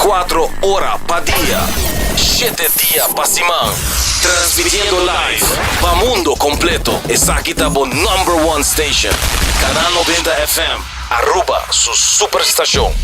24 ora pa dia, shete dia pa siman. Transmitiendo live pa mundo completo. Esaki ta bo number one station. Canal 90 FM, Aruba su superstacion.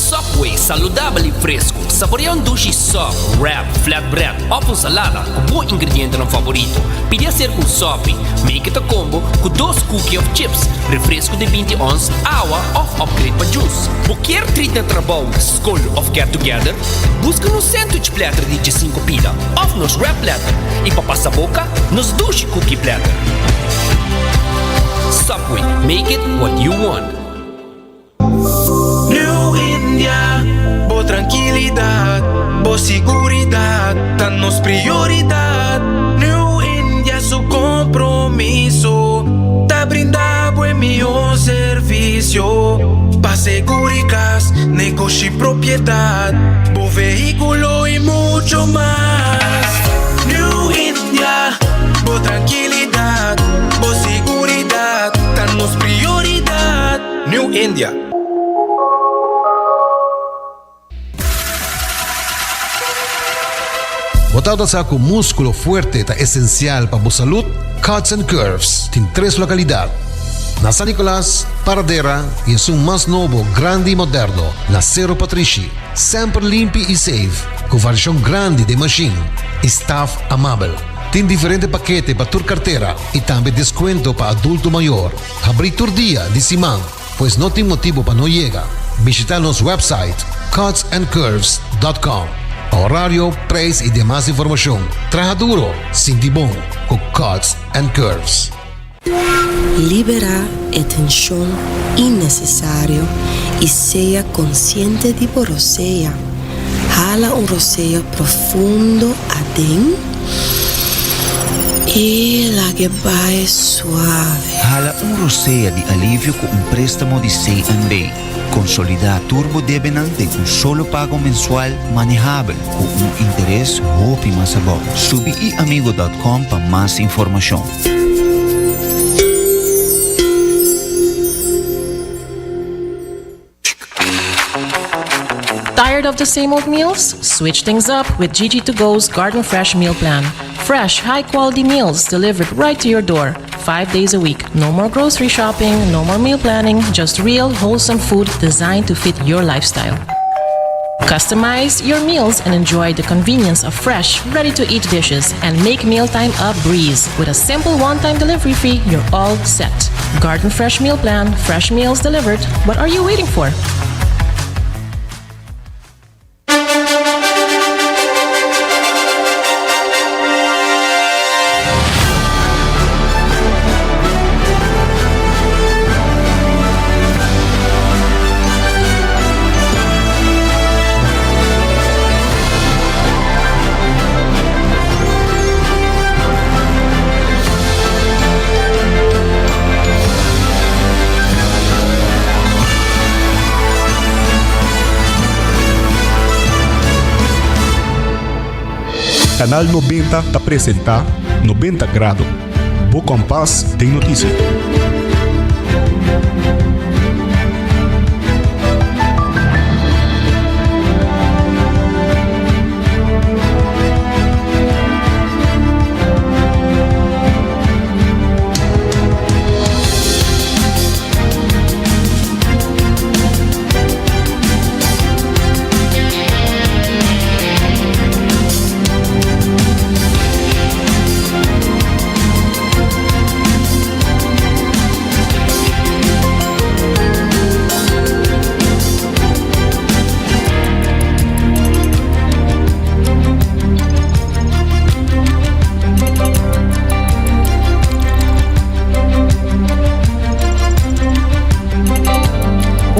Subway, saludabel y fresco. Saborea un dushi sub, wrap, flatbread of un salada cu bo ingredientenan favorito. Pidi hacer cu un sopi. Make it a combo cu dos cookie of chips, refresco di binti ons, awa of upgrade pa juice. Bo kier treat na trabou, skol of get together? Buska nos sandwich platter di djesinku pida of nos wrap platter y pa pasa boca, nos dushi cookie platter. Subway, make it what you want. New India, bo trankilidat, bo siguridat ta nos prioridat. New India su kompromiso ta brinda bo e mihó servisio pa seguri kas, negoshi, propiedat, bo vehíkulo i mucho mas. New India, bo trankilidat, bo siguridat ta nos prioridat. New India. Bo tabata sa ku múskulo fuerte ta esensial pa bo salud? Cuts and Curves tin tres lokalidat, na San Nicolas, Paradera i esun mas nobo, grandi i moderno, na Sero Patrishi. Semper limpi i safe, ku variashon grandi den mashin i staf amabel. Tin diferente pakete pa tur kartera i tambe deskuento pa adulto mayor. Habrí tur dia di siman, pues no tin motibu pa no yega. Bishita nos website cutsandcurves dot com pa horario, prijs i demas informashon. Traha duro, sinti bon ku Cuts and Curves. Liberá e tenshon innesesario i sea konsiente di bo rosea. Hala un rosea profundo aden i lag'e bai suave. Hala un rosea di alivio ku un préstamo di CNB. Konsolidá tur bo debenan den un solo pago mensual manehabel ku un interes hopi mas abou. Subi iamigo dòt kòm pa mas informashon. Tired of the same old meals? Switch things up with Gigi to Go's Garden Fresh Meal Plan. Fresh, high quality meals delivered right to your door, five days a week. No more grocery shopping, no more meal planning, just real, wholesome food designed to fit your lifestyle. Customize your meals and enjoy the convenience of fresh, ready to eat dishes and make mealtime a breeze. With a simple one time delivery fee, you're all set. Garden Fresh Meal Plan, fresh meals delivered. What are you waiting for? Canal 90 ta presenta 90 Grado, bo kompas den notisia.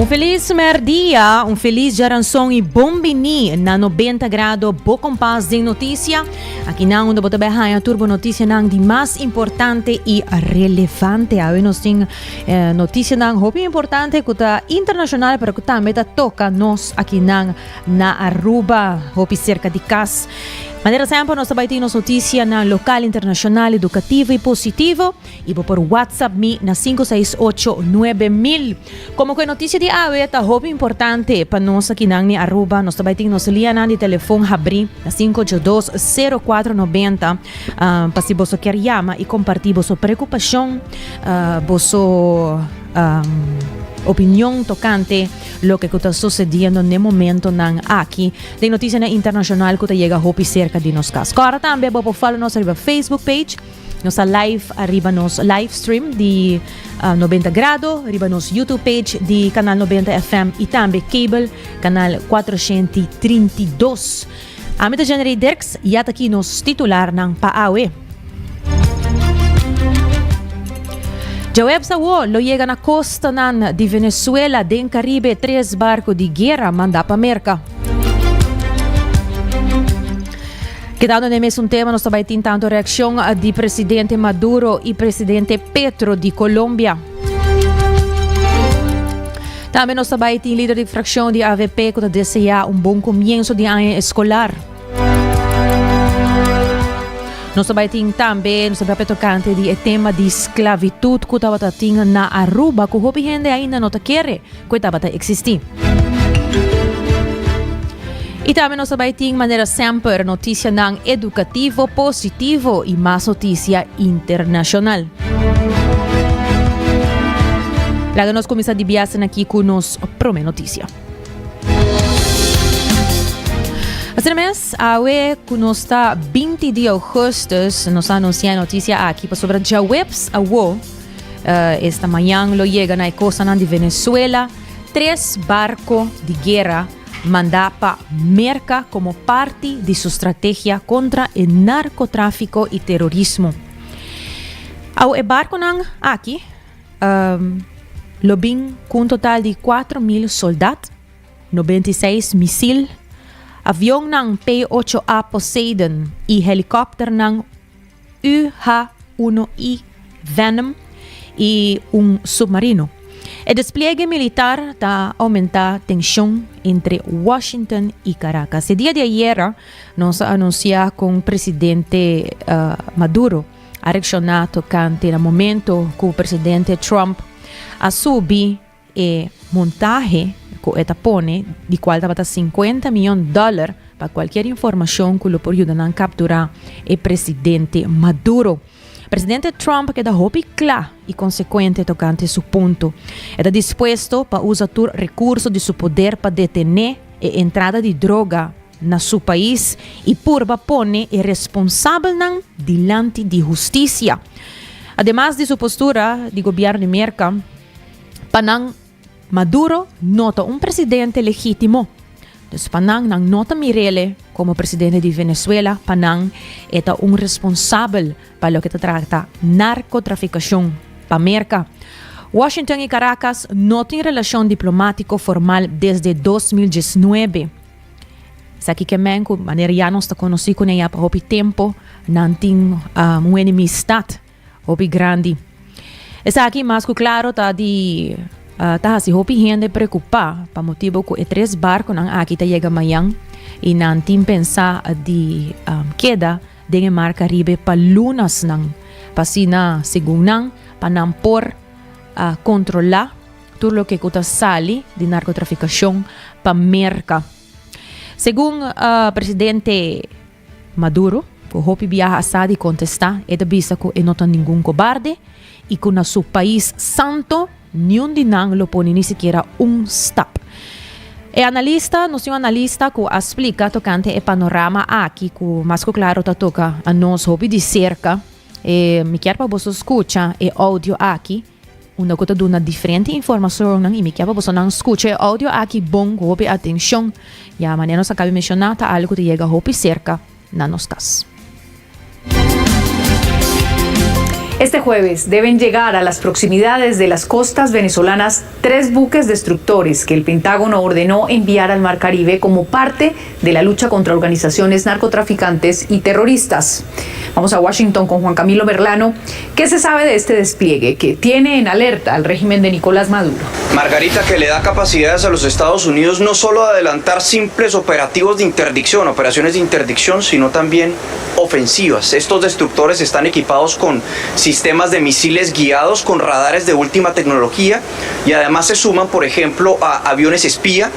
Un felis merdia, un felis djaranson i bon bini na 90 Grado Bo Kompas den Notisia. Aki nan unda bo ta bai haña tur bo notisianan di mas importante i relevante. Awe nos tin eh, notisianan hopi importante ku ta internashonal pero ku tambe ta toka nos aki nan na Aruba, hopi serka di kas. Manera semper nos ta bai tin nos noticianan local, internacional, educativo y positivo y bo por WhatsApp mi na 568 9000. Como cu e noticia di awe ta hopi importante pa nos akinan ni Aruba, nos ta bai tin nos lianan di telefon habri na 582 0490 pa si boso kier yama y comparti boso preocupacion, boso opinion tocante loke cu ta sucediendo n'e momentonan aki den noticianan internacional cu ta yega hopi cerca di nos cas. Cora tambe bo por follow nos riba Facebook page. Nos ta live ariba nos live stream di 90 Grado, riba nos YouTube page di Canal 90 FM y tambe cable canal 432. Ami ta Jennery Dirks y ata aki nos titularnan pa awe. Djaweps awo lo yega na costanan di Venezuela den Caribe tres barco di guera manda pa Merca. Kedando den e mesun tema nos ta bai tin tanto reaccion di presidente Maduro y presidente Petro di Colombia. Tambe nos ta bai tin lider di fraccion di AVP cu ta desea un bon comienzo di aña escolar. Nos ta bai tin tambe, nos ta papia tocante di e tema di sclavitud cu tabata tin na Aruba cu hopi hende ainda no ta kere cu e tabata existi. Y tambe nos ta bai tin manera semper noticianan educativo, positivo y mas noticia internacional. Laga nos cuminsa di biasen aki cu nos prome noticia. Asina mes, awe cu nos ta 20 di augustus, nos a anuncia e noticia aki pasobra djaweps awo, Esta mañan lo yega na e costanan di Venezuela tres barco di guera manda pa Merca como parti di su strategia contra e narcotrafico y terorismo. Awo e barconan aki lo bin cu un total di 4000 soldat, 96 misil, avionnan P-8A Poseidon y helicopternan UH-1I Venom y un submarino. E despliegue militar ta aumenta tension entre Washington y Caracas. E dia di ayera nos a anuncia con presidente Maduro a reacciona tocante na momento cu presidente Trump a subi E montahe ku e ta pone, di kual tabata sinkuenta mion dòler, pa kualkier informashon ku lo por yuda nan kapturá e presidente Maduro. Presidente Trump a keda hopi kla i konsekuente tokante su punto. E ta dispuesto pa usa tur rekurso di su poder pa detené e entrada di droga na su pais i purba pone e responsabelnan dilanti di hustisia. Ademas di su postura di gobièrnu di Merka, Pa nan, Maduro no ta un presidente legítimo. Dus pa nan, nan no ta mir'ele komo presidente di Venezuela, pa nan e ta un responsabel pa loke ta trata narkotrafikashon pa Merka. Washington i Caracas no tin relashon diplomátiko formal desde 2019. Esaki ke men ku manera ya nos ta konosí kuné ya pa hopi tempu, nan tin un enemistat. Hopi grandi. Esaki mas ku klaro ta di ta hasi hopi hende preokupá pa motibu ku e tres barkunan aki ta yega mañan i nan tin pensá di keda den e mar Karibe pa lunasnan pa asina segun nan pa nan por kontrolá tur loke ku ta sali di narkotrafikashon pa Merka. Segun presidente. Maduro, ku hopi biaha a sa di kontestá, e ta bisa ku e no ta ningun kobarde i ku na su pais santo niun di nan lo pone ni sikiera un stap. E analista, nos tin un analista ku a splika tokante e panorama aki ku mas ku klaro ta toka a nos hopi di serka. E mi kier pa boso skucha e audio aki. Unda ku ta duna diferente informashonnan i mi kier pa bosonan skucha e audio aki bon ku hopi atenshon. Ya manera nos a kabi menshoná ta algu ku ta yega hopi serka na nos kas. Este jueves deben llegar a las proximidades de las costas venezolanas tres buques destructores que el Pentágono ordenó enviar al Mar Caribe como parte de la lucha contra organizaciones narcotraficantes y terroristas. Vamos a Washington con Juan Camilo Merlano. ¿Qué se sabe de este despliegue que tiene en alerta al régimen de Nicolás Maduro? Margarita, que le da capacidades a los Estados Unidos no solo de adelantar simples operativos de interdicción, operaciones de interdicción, sino también ofensivas. Estos destructores están equipados con sistemas de misiles guiados, con radares de última tecnología y además se suman, por ejemplo, a aviones espía,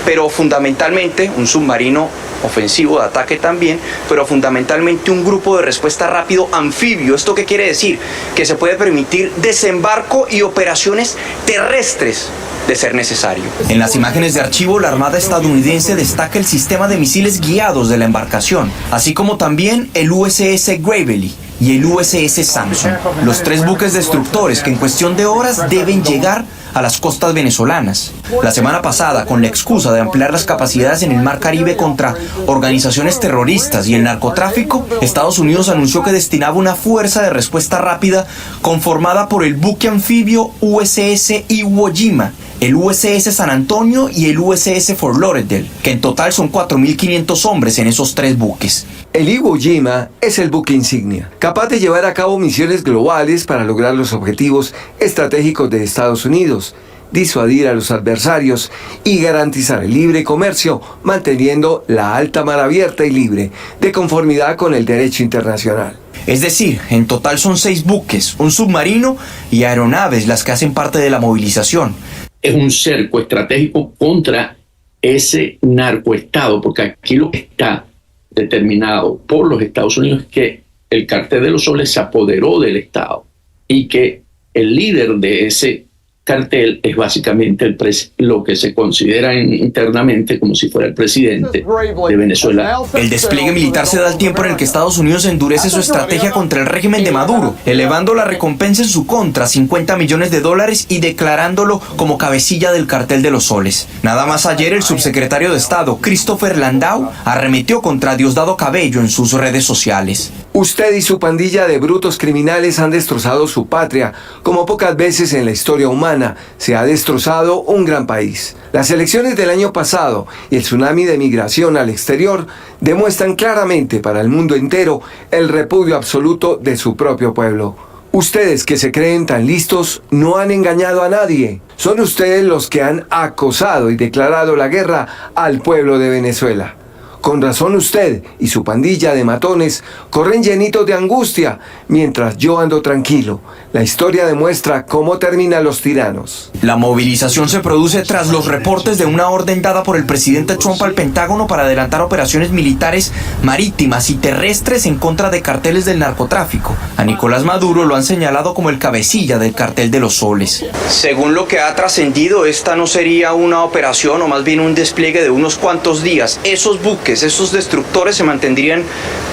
pero fundamentalmente un submarino ofensivo de ataque también, pero fundamentalmente un grupo de respuesta rápido anfibio. ¿Esto qué quiere decir? Que se puede permitir desembarco y operaciones terrestres de ser necesario. En las imágenes de archivo, la Armada estadounidense destaca el sistema de misiles guiados de la embarcación, así como también el USS Gravely y el USS Samson, los tres buques destructores que en cuestión de horas deben llegar a las costas venezolanas. La semana pasada, con la excusa de ampliar las capacidades en el Mar Caribe contra organizaciones terroristas y el narcotráfico, Estados Unidos anunció que destinaba una fuerza de respuesta rápida conformada por el buque anfibio USS Iwo Jima, el USS San Antonio y el USS Fort Lauderdale, que en total son 4.500 hombres en esos tres buques. El Iwo Jima es el buque insignia, capaz de llevar a cabo misiones globales para lograr los objetivos estratégicos de Estados Unidos, disuadir a los adversarios y garantizar el libre comercio, manteniendo la alta mar abierta y libre, de conformidad con el derecho internacional. Es decir, en total son seis buques, un submarino y aeronaves las que hacen parte de la movilización. Es un cerco estratégico contra ese narcoestado, porque aquí lo que está determinado por los Estados Unidos es que el cartel de los soles se apoderó del Estado y que el líder de ese cartel es básicamente el lo que se considera internamente como si fuera el presidente de Venezuela. El despliegue militar se da al tiempo en el que Estados Unidos endurece su estrategia contra el régimen de Maduro, elevando la recompensa en su contra a 50 millones de dólares y declarándolo como cabecilla del cartel de los soles. Nada más ayer el subsecretario de Estado, Christopher Landau, arremetió contra Diosdado Cabello en sus redes sociales. Usted y su pandilla de brutos criminales han destrozado su patria, como pocas veces en la historia humana se ha destrozado un gran país. Las elecciones del año pasado y el tsunami de migración al exterior demuestran claramente para el mundo entero el repudio absoluto de su propio pueblo. Ustedes que se creen tan listos no han engañado a nadie. Son ustedes los que han acosado y declarado la guerra al pueblo de Venezuela. Con razón usted y su pandilla de matones corren llenitos de angustia, mientras yo ando tranquilo. La historia demuestra cómo terminan los tiranos. La movilización se produce tras los reportes de una orden dada por el presidente Trump al Pentágono para adelantar operaciones militares marítimas y terrestres en contra de carteles del narcotráfico. A Nicolás Maduro lo han señalado como el cabecilla del cartel de los soles. Según lo que ha trascendido, esta no sería una operación o más bien un despliegue de unos cuantos días. Esos buques, esos destructores se mantendrían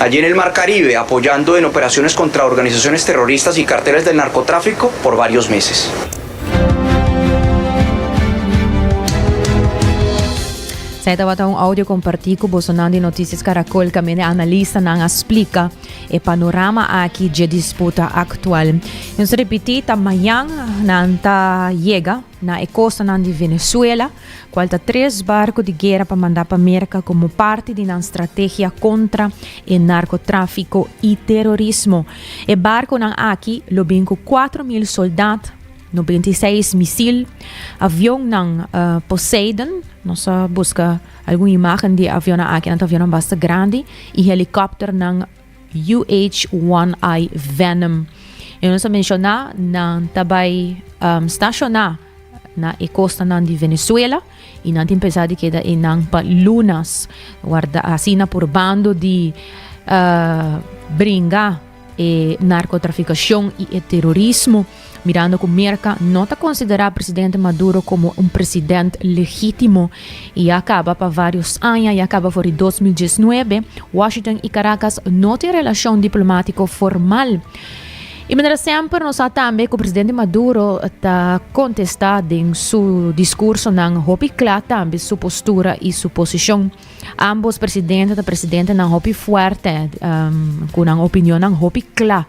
allí en el Mar Caribe apoyando en operaciones contra organizaciones terroristas y carteles del narcotráfico por varios meses. Esei tabata un audio kompartí ku bosonan di Noticias Caracol kaminda e analistanan a splika e panorama aki dje disputa aktual. Nos ta ripití ta mañan nan ta yega na e kostanan di Venezuela. Cual ta tres barco di guera pa manda pa Merca como parti di nan strategia contra e narcotrafico y terorismo. E barconan aki lo bin cu 4000 soldat, 96 misil, avionnan Poseidon, nos a busca algun imagen di e avionnan aki, nan ta avionnan basta grandi, y helicopternan UH-1I Venom. Y nos a menciona nan ta bay staciona na e kostanan di Venezuela i nan tin pensá di keda einan pa lunas warda asina purbando di bringa e narkotrafikashon i e terorismo mirando ku Merka no ta konsiderá presidente Maduro komo un president legítimo i ya kaba pa vários aña ya kaba for di 2019 Washington i Caracas no tin relashon diplomátiko formal. Y manera semper nos sa tambe cu presidente Maduro ta contesta den su discursonan hopi cla tambe su postura y su posicion. Ambos presidente ta presidentenan hopi fuerte cu nan opinionnan hopi cla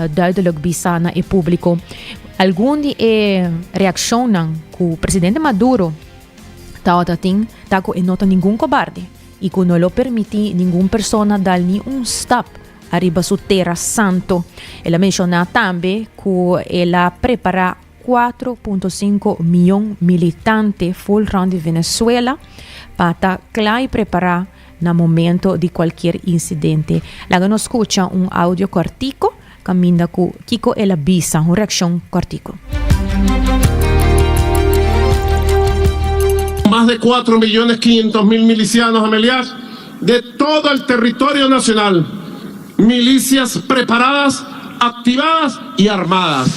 duidelijk bisa na e publico. Algun di e reaccionnan cu presidente Maduro tawata tin ta cu e no ta ningun cobarde y cu no lo permiti ningun persona dal ni un stap ariba su tera santo. El a menciona tambe cu el a prepara 4.5 miyon militante full rond di Venezuela pa ta cla y prepara na momento di cualkier incidente. Laga nos scucha un audio cortico caminda cu kico el a bisa, un reaccion cortico. Más de 4 millones 500 mil milicianos amelias de todo el territorio nacional, milicias preparadas, activadas y armadas.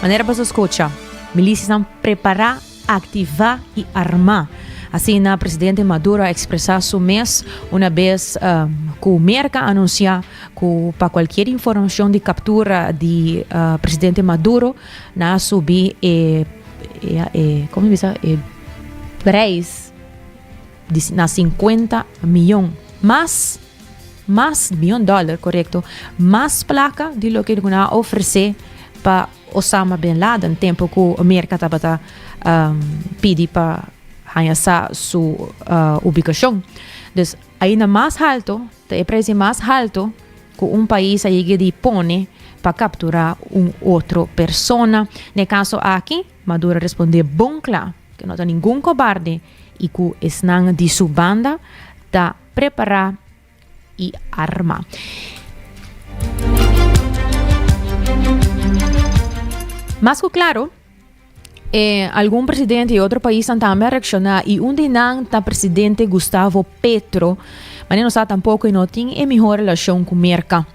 Manera boso scucha, milicianan prepara, activa y arma. Asina presidente Maduro a expresa su mes una bes cu Merca a anuncia cu pa cualkier informacion di captura di presidente Maduro nan a subi e e como bisa e prijs di na 50 miyon mas mas miyon dollar correcto mas placa di loke cu nan a ofrece pa Osama bin Laden tempo cu Merca tabata um, pidi pa haña sa su uh, ubicacion. Dus ainda mas halto, ta e prijs mas halto cu un pais a yega di pone pa captura un otro persona. Den caso aki, Maduro a responde bon cla cu no ta ningun cobarde y cu esnan di su banda ta prepara y arma. Mas cu claro, eh, algun presidente y otro paisnan tambe a reacciona y un di nan ta presidente Gustavo Petro. Mane nos sa tampoco y no tin e mihor relacion cu Merca.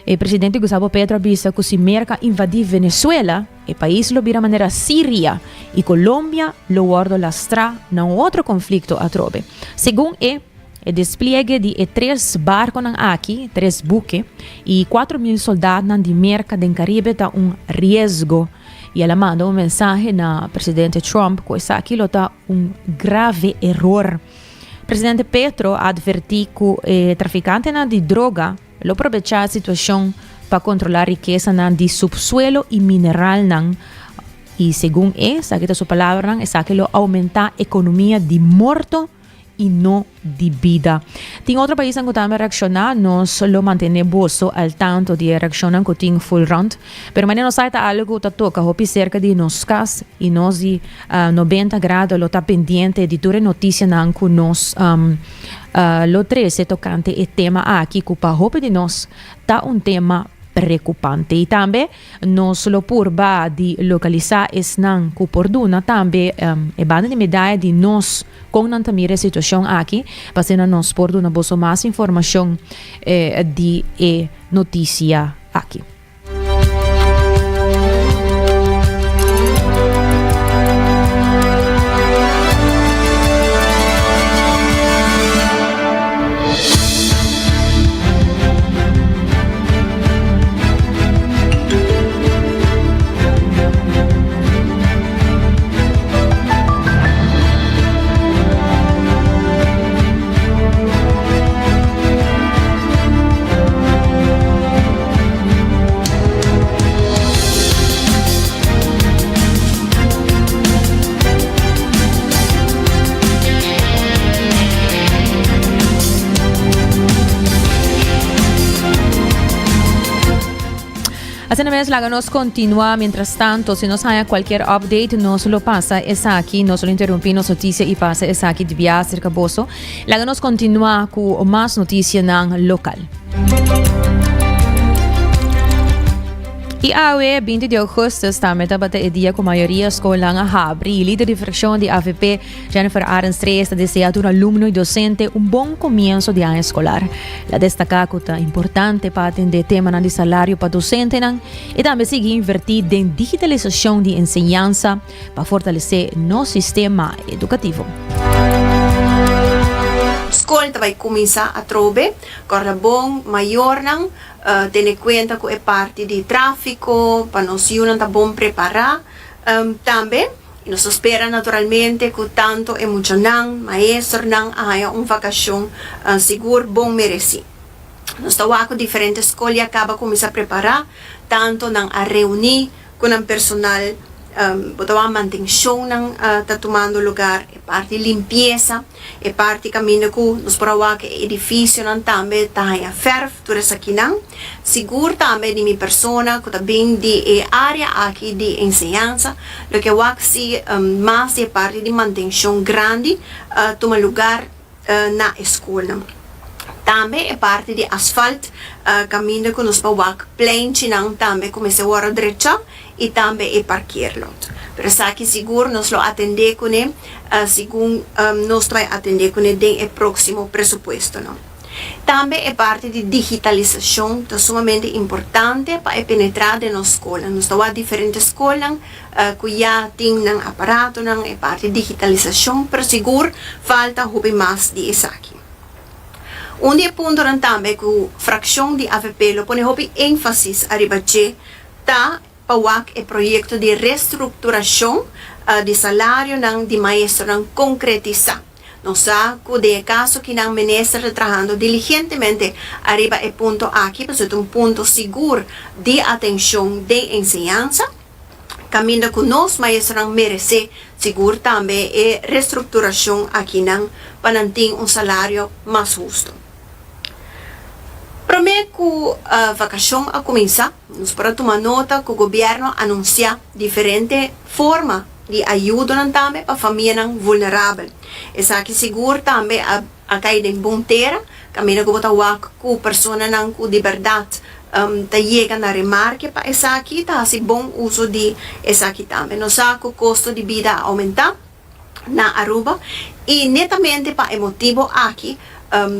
E presidente Gustavo Petro a bisa cu si Merca invadi Venezuela, e pais lo bira manera Siria y Colombia lo wordo lastra na un otro conflicto atrobe. Segun e E despliegue di e tres barconan aki, tres buque, y 4.000 soldaatnan di Merca den Caribe ta un riesgo. Y el a manda un mensahe na presidente Trump cu esaki lo ta un grave error. Presidente Petro a adverti cu e traficantenan di droga lo probecha e situacion pa controla rikesanan di subsuelo y mineralnan y segun e, esaki ta su palabranan, esaki lo aumenta economia di morto y no di bida. Tin otro paisnan cu tambe a reacciona, nos lo mantene boso al tanto di e reaccionnan cu tin full rond. Pero manera nos sa e ta algo cu ta toca hopi cerca di nos cas y nos di 90 grado lo ta pendiente di tur e noticianan cu nos lo trece tocante e tema aki cu pa hopi di nos ta un tema preocupante. Y tambe Nos lo purba di lokalisá esnan ku por duna tambe e banda di medaya di nos kon nan ta mira e situashon aki, pa asina nos por duna boso mas informashon di e notisia aki. Asina mes laga nos continua mientras tanto si nos haya cualquier update nos lo pasa esaki nos lo interrumpi nos noticia y pasa esaki di bia cerca boso laga nos continua cu mas noticianan local. Y awe, 20 di augustus, tambe tabata e dia cu mayoria scolnan a habri. Lider di fraccion di avp, Jennifer Arends Reyes, ta desea tur alumno y docente un bon comienso di aña escolar. El a destaca cu ta importante pa atende temanan di salario pa docentenan y tambe sigui inverti den digitalisacion di enseñansa pa fortalece nos sistema educativo. Skol ta bai kuminsá atrobe. Kòrda bon, mayornan tene kuenta ku e parti di tráfiko pa nos yunan ta bon prepará tambe. I nos ta spera naturalmente ku tantu e muchanan, maestronan a haña un vakashon sigur bon meresí. Nos ta wak ku diferente skol ya kaba kuminsá prepará, tantu nan a reuní ku nan personal, bo ta wak mantenshonnan ta tumando lugar, e parti limpiesa, e parti kaminda ku nos por a wak e edifisionan tambe ta haña fèrf, tur esakinan. Sigur tambe di mi persona ku ta bin di e área aki di enseñansa, loke wak si mas di e parti di mantenshon grandi tuma lugar na e skolnan. Tambe e parti di asfalt kaminda ku nos por wak pleinchinan tambe ku mester wòrdu drecha i tambe e parkeerlot. Pero esaki sigur nos lo atendé kuné segun nos ta bai atendé kuné den e próksimo presupuestonan. Tambe e parti di digitalisashon ta sumamente importante pa e penetrá den nos skolnan. Nos ta wak diferente skolnan ku ya tin nan aparatonan, e parti digitalisashon, pero sigur falta hopi mas di esaki. Un di e puntonan tambe ku frakshon di avp lo pone hopi énfasis ariba dje ta pa wak e proyekto di restrukturashon di salarionan di maestronan konkretisá. Nos sa ku den e kaso kinan minister ta trahando diligentemente ariba e punto aki pasobra ta un punto sigur di atenshon den enseñansa. Kaminda ku nos maestronan meresé sigur tambe e restrukturashon akinan pa nan tin un salario mas hustu. Promé ku vakashon a kuminsá, nos por a tuma nota ku gobièrnu a anunsiá diferente forma di ayudonan tambe pa famianan vulnerabel. Esaki sigur tambe a A kai den bon tera, kaminda ku bo ta wak ku personanan ku di bèrdat ta yega na remarke pa esaki ta hasi bon uso di esaki tambe. Nos sa ku kosto di bida a oumentá na Aruba i netamente pa e motibu aki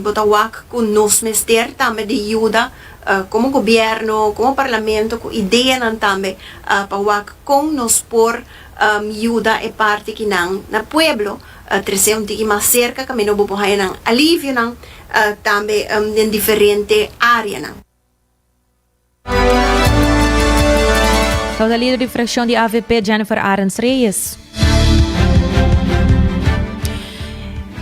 bo ta wak ku nos mester tambe di yuda komo gobièrnu, komo parlamento ku ideanan tambe pa wak kon nos por yuda e parti kinan na pueblo. Trese un tiki mas serka kaminda bo por haña nan alivionan tambe den diferente áreanan. Tabata lider di frakshon di avp Jennifer Arends Reyes.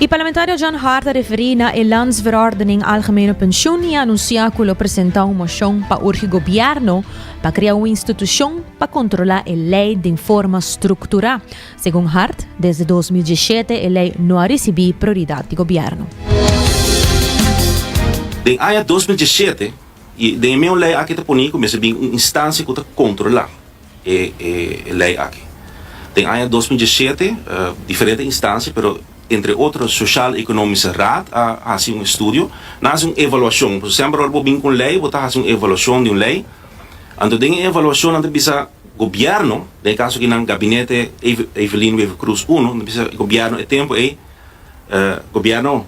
E parlamentario John Hart a referí na e Landsverordening Algemene Pensioen i a anunsiá ku lo presentá un moshon pa urgi gobièrnu pa krea un institushon pa kontrolá e lei den forma strukturá. Segun Hart, desde 2017 e lei no a risibí prioridat di gobièrnu. Den aña 2017, i den e meun lei aki ta poni ku mester bin un instansia ku ta kontrolá e e lei aki. Den aña 2017, diferente instansia, pero entre otro Sociaal Economische Raad a hasi un estudio, nan a hasi un evaluashon. Pasobra semper ora bo bin ku un lei, bo ta hasi un evaluashon di un lei. Anto den e evaluashon nan ta bisa Gobierno, den e caso aki nan gabinete Evelyn Wever Croes uno, nan bisa gobierno e tempo ey, gobierno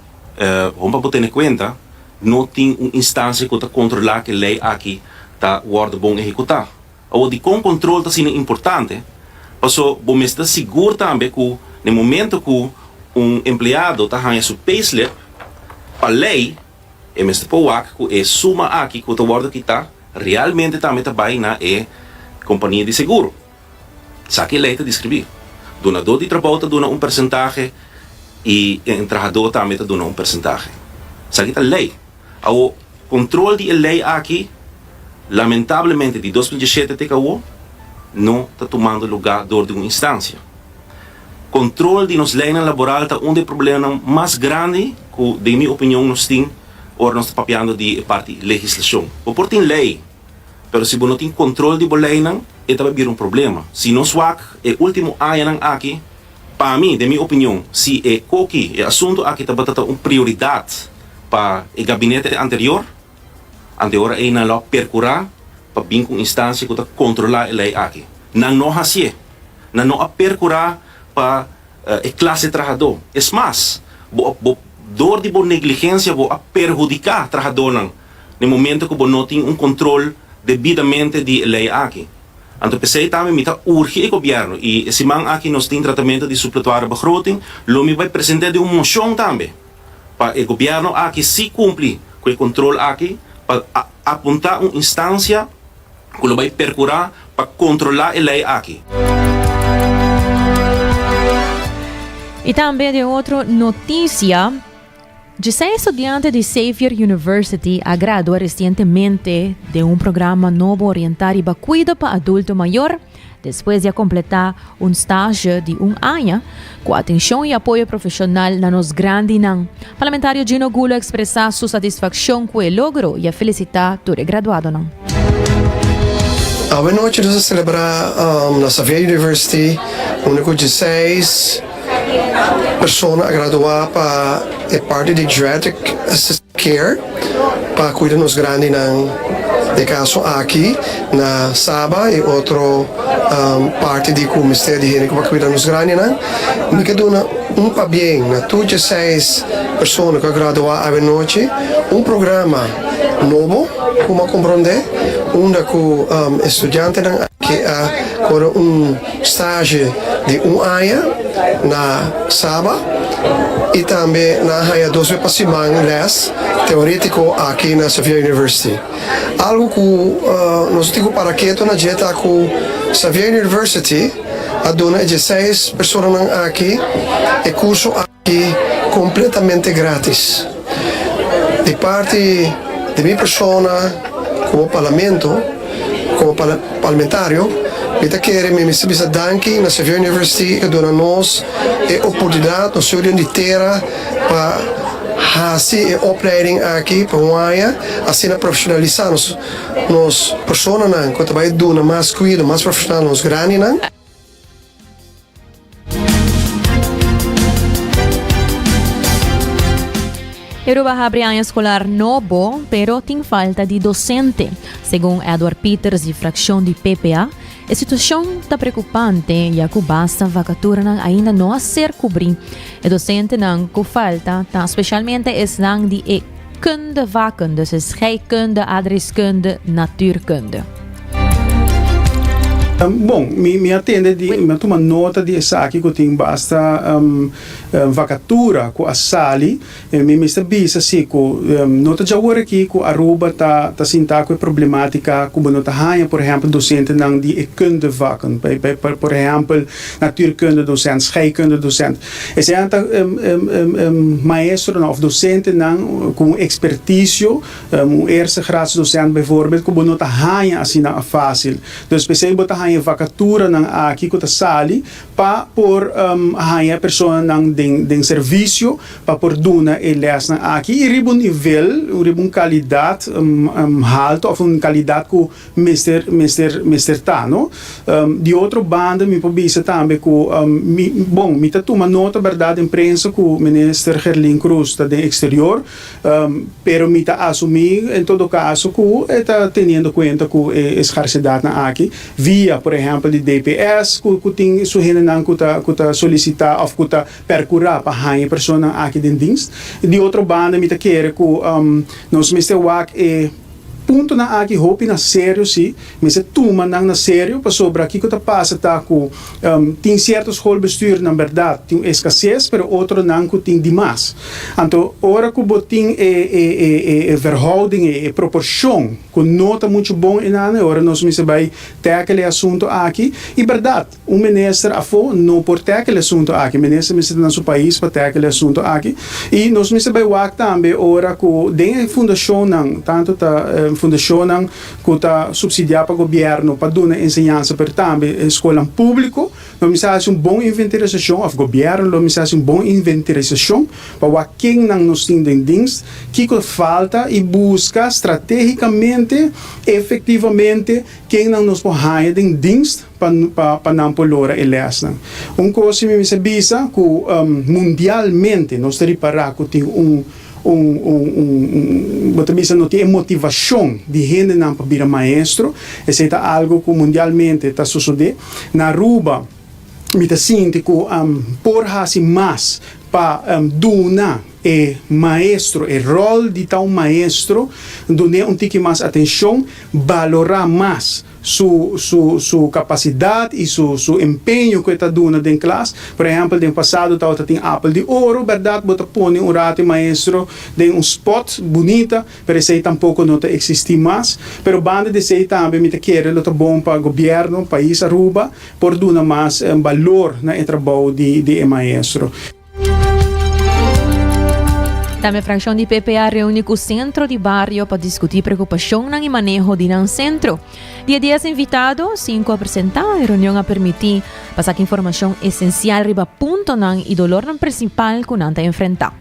hon pa bo tene cuenta no tin un instancia cu ta controla cu e ley aki ta wordo bon ehecuta. Awor dicon control ta asina importante? Paso bo mester ta sigur tambe cu na e momento cu un empleado ta haya su payslip pa ley e mester por wak cu e suma aki cu ta wordo kita realmente tambe ta bay na e compania di seguro. Esaki e ley ta describi. Dunador di trabou ta duna un percentahe y e trahador tambe ta duna un percentahe. Esaki ta ley. Awo, control di e ley aki lamentablemente di 2017 te awo no ta tumando lugar door di un instancia. Control di nos leynan laboral ta un di e problemanan mas grandi cu den mi opinion nos tin ora nos ta papiando di e parti legislacion. Bo por tin ley, pero si bo no tin control di bo leynan e ta bay bira un problema. Si nos wak e ultimo añanan aki, pa mi, den mi opinion, si e koki, e asunto aki tabata ta un prioridad pa e gabinete anterior, ante ora ey nan lo a percura pa bin cu un instancia cu ta controla e ley aki. Nan no hacié. Nan no a percura pa e clase trahadó. Es mas, bo bo dor di bo negligencia bo a perhudica trahadónan na e momento cu bo no tin un control debidamente di e ley aki. Anto p'esey tambe mi ta urgi e gobierno y e siman aki nos tin tratamento di supletoire begroting, lo mi bay presenta den un mocion tambe. pa e gobierno aki si cumpli cu e control aki pa apunta un instancia cu lo bay percura pa controla e ley aki. Y tambe den otro noticia, Djesei studiante di Xavier University a gradua recientemente den un programa nobo orienta riba cuido pa adulto mayor, despues di a completa un stage di un aña cu atencion y apoyo profesional na nos grandinan. Parlamentario Gino Gulo a expresa su satisfaccion cu e logro y a felicita tur e graduadonan. Awe nochi nos a celebra na Xavier University unda cu djeseis persona a gradua pa e parti di Geriatric Assisted Care pa cuida nos grandinan, den caso aki na Saba y otro parti di cu mester di hende cu pa cuida nos grandinan. Mi ke duna un pabien na tur djeseis persona cu a gradua awe nochi, un programa nobo cu mi a compronde unda cu e studiantenan aki a core un stage di un aña na Saba y tambe nan a haya dos bes pa siman les teoretico aki na Xavier University. Algo cu nos tin cu para keto na dje ta cu Xavier University a duna e dieseis personanan aki e curso aki completamente gratis. Di parti di mi persona como parlamento, como parlamentario, mi ta kere mi mester bisa danki na Xavier University cu a duna nos e oportunidad, nos yudinan di tera pa haci e opleiding aki pa un aña, asina profesionalisa nos nos personanan cu ta bay duna mas cuido, mas profesional na nos grandinan. Aruba a habri aña escolar nobo, pero tin falta di docente. Segun Edward Pieters di fraccion di PPA, e situacion ta preocupante ya cu basta vacaturanan ainda no a ser cubri. E docentenan cu falta ta specialmente esnan di e kundevakken, dus e scheikunde, aardrijkskunde, natuurkunde. Bon, mi mi a tende di, mi a tuma nota di esaki ku tin basta vakatura ku a sali. Mi mester bisa si ku no ta djawor aki ku Aruba ta ta sinta ku e problematika ku bo no ta haña por ehèmpel dosentenan di e kundevakken, por ehèmpel natuurkunde docent, scheikunde docent. Eseinan ta maestronan òf dosentenan ku un ekspertisio. Un eerste graads docent bijvoorbeeld ku bo no ta haña asina fácil. Dus p'esei bo ta haña e vakaturanan aki ku ta sali pa por haña e personanan den den servisio pa por duna e lèsnan aki i riba un nivel, riba un kalidat haltu òf un kalidat ku mester mester mester ta no. Di otro banda mi por bisa tambe ku mi bon mi ta tuma nota bèrdat den prensa ku minister Gerlin Cruz ta den eksterior Pero mi ta asumí en todo caso cu e ta teniendo cuenta cu e escarsedadnan aki via por ehempel di DPS cu cu tin su hendenan cu ta cu ta solicita of cu ta percura pa haña e personanan aki den dienst. Di otro banda mi ta kere cu nos mester wak e puntonan aki hopi na serio si, mester tuma nan na serio pasobra kico ta pasa ta cu tin cierto schoolbestuurnan berdad tin un escasez pero otronan cu tin dimas. Anto ora cu bo tin e e e e verhouding e e proporcion cu no ta mucho bon enan e ora nos mester bay tackle e asunto aki y berdad Un minister afó no por tackle e asunto aki. Minister mester ta na su pais pa tackle e asunto aki. I nos mester bai wak tambe ora ku den e fundashonnan, tantu ta fundashonnan ku ta supsidiá pa gobièrnu pa duna enseñansa pero tambe e skolnan públiko, lo mester hasi un bon inventarisashon òf gobièrnu lo mester hasi un bon inventarisashon pa wak kennan nos tin den dienst, kiko falta i buska stratégikamente, efektivamente kennan nos por haña den dienst. pa pa nan por lora e lèsnan. Un kos si mi mester bisa ku mundialmente nos ta ripará ku tin un un un un bo ta bisa no tin e motivashon di hendenan pa bira maestro, esei ta algu ku mundialmente ta sosodé. Na Aruba mi ta sinti ku por hasi mas. pa duna e maestro e ròl di ta un maestro, dun'é un tiki mas atenshon, balorá mas su su su kapasidat i su su empeño ku e ta duna den klas. Por ehèmpel den pasado tabata tin apel di oro, bèrdat bo ta pone un rato e maestro den un spòt bunita, pero esei tampoko no ta eksistí mas. Pero banda di esei tambe mi ta kere lo ta bon pa gobièrnu, pais Aruba, por duna mas balor na e trabou di di e maestro. Tambe frakshon di PP a reuni ku sentro di bario pa diskutí preokupashonnan i maneho di nan sentro. Di e dies invitado, sinku a presentá. E reunion a permití pa saka informashon esensial riba puntonan i dolornan prinsipal ku nan ta enfrentá.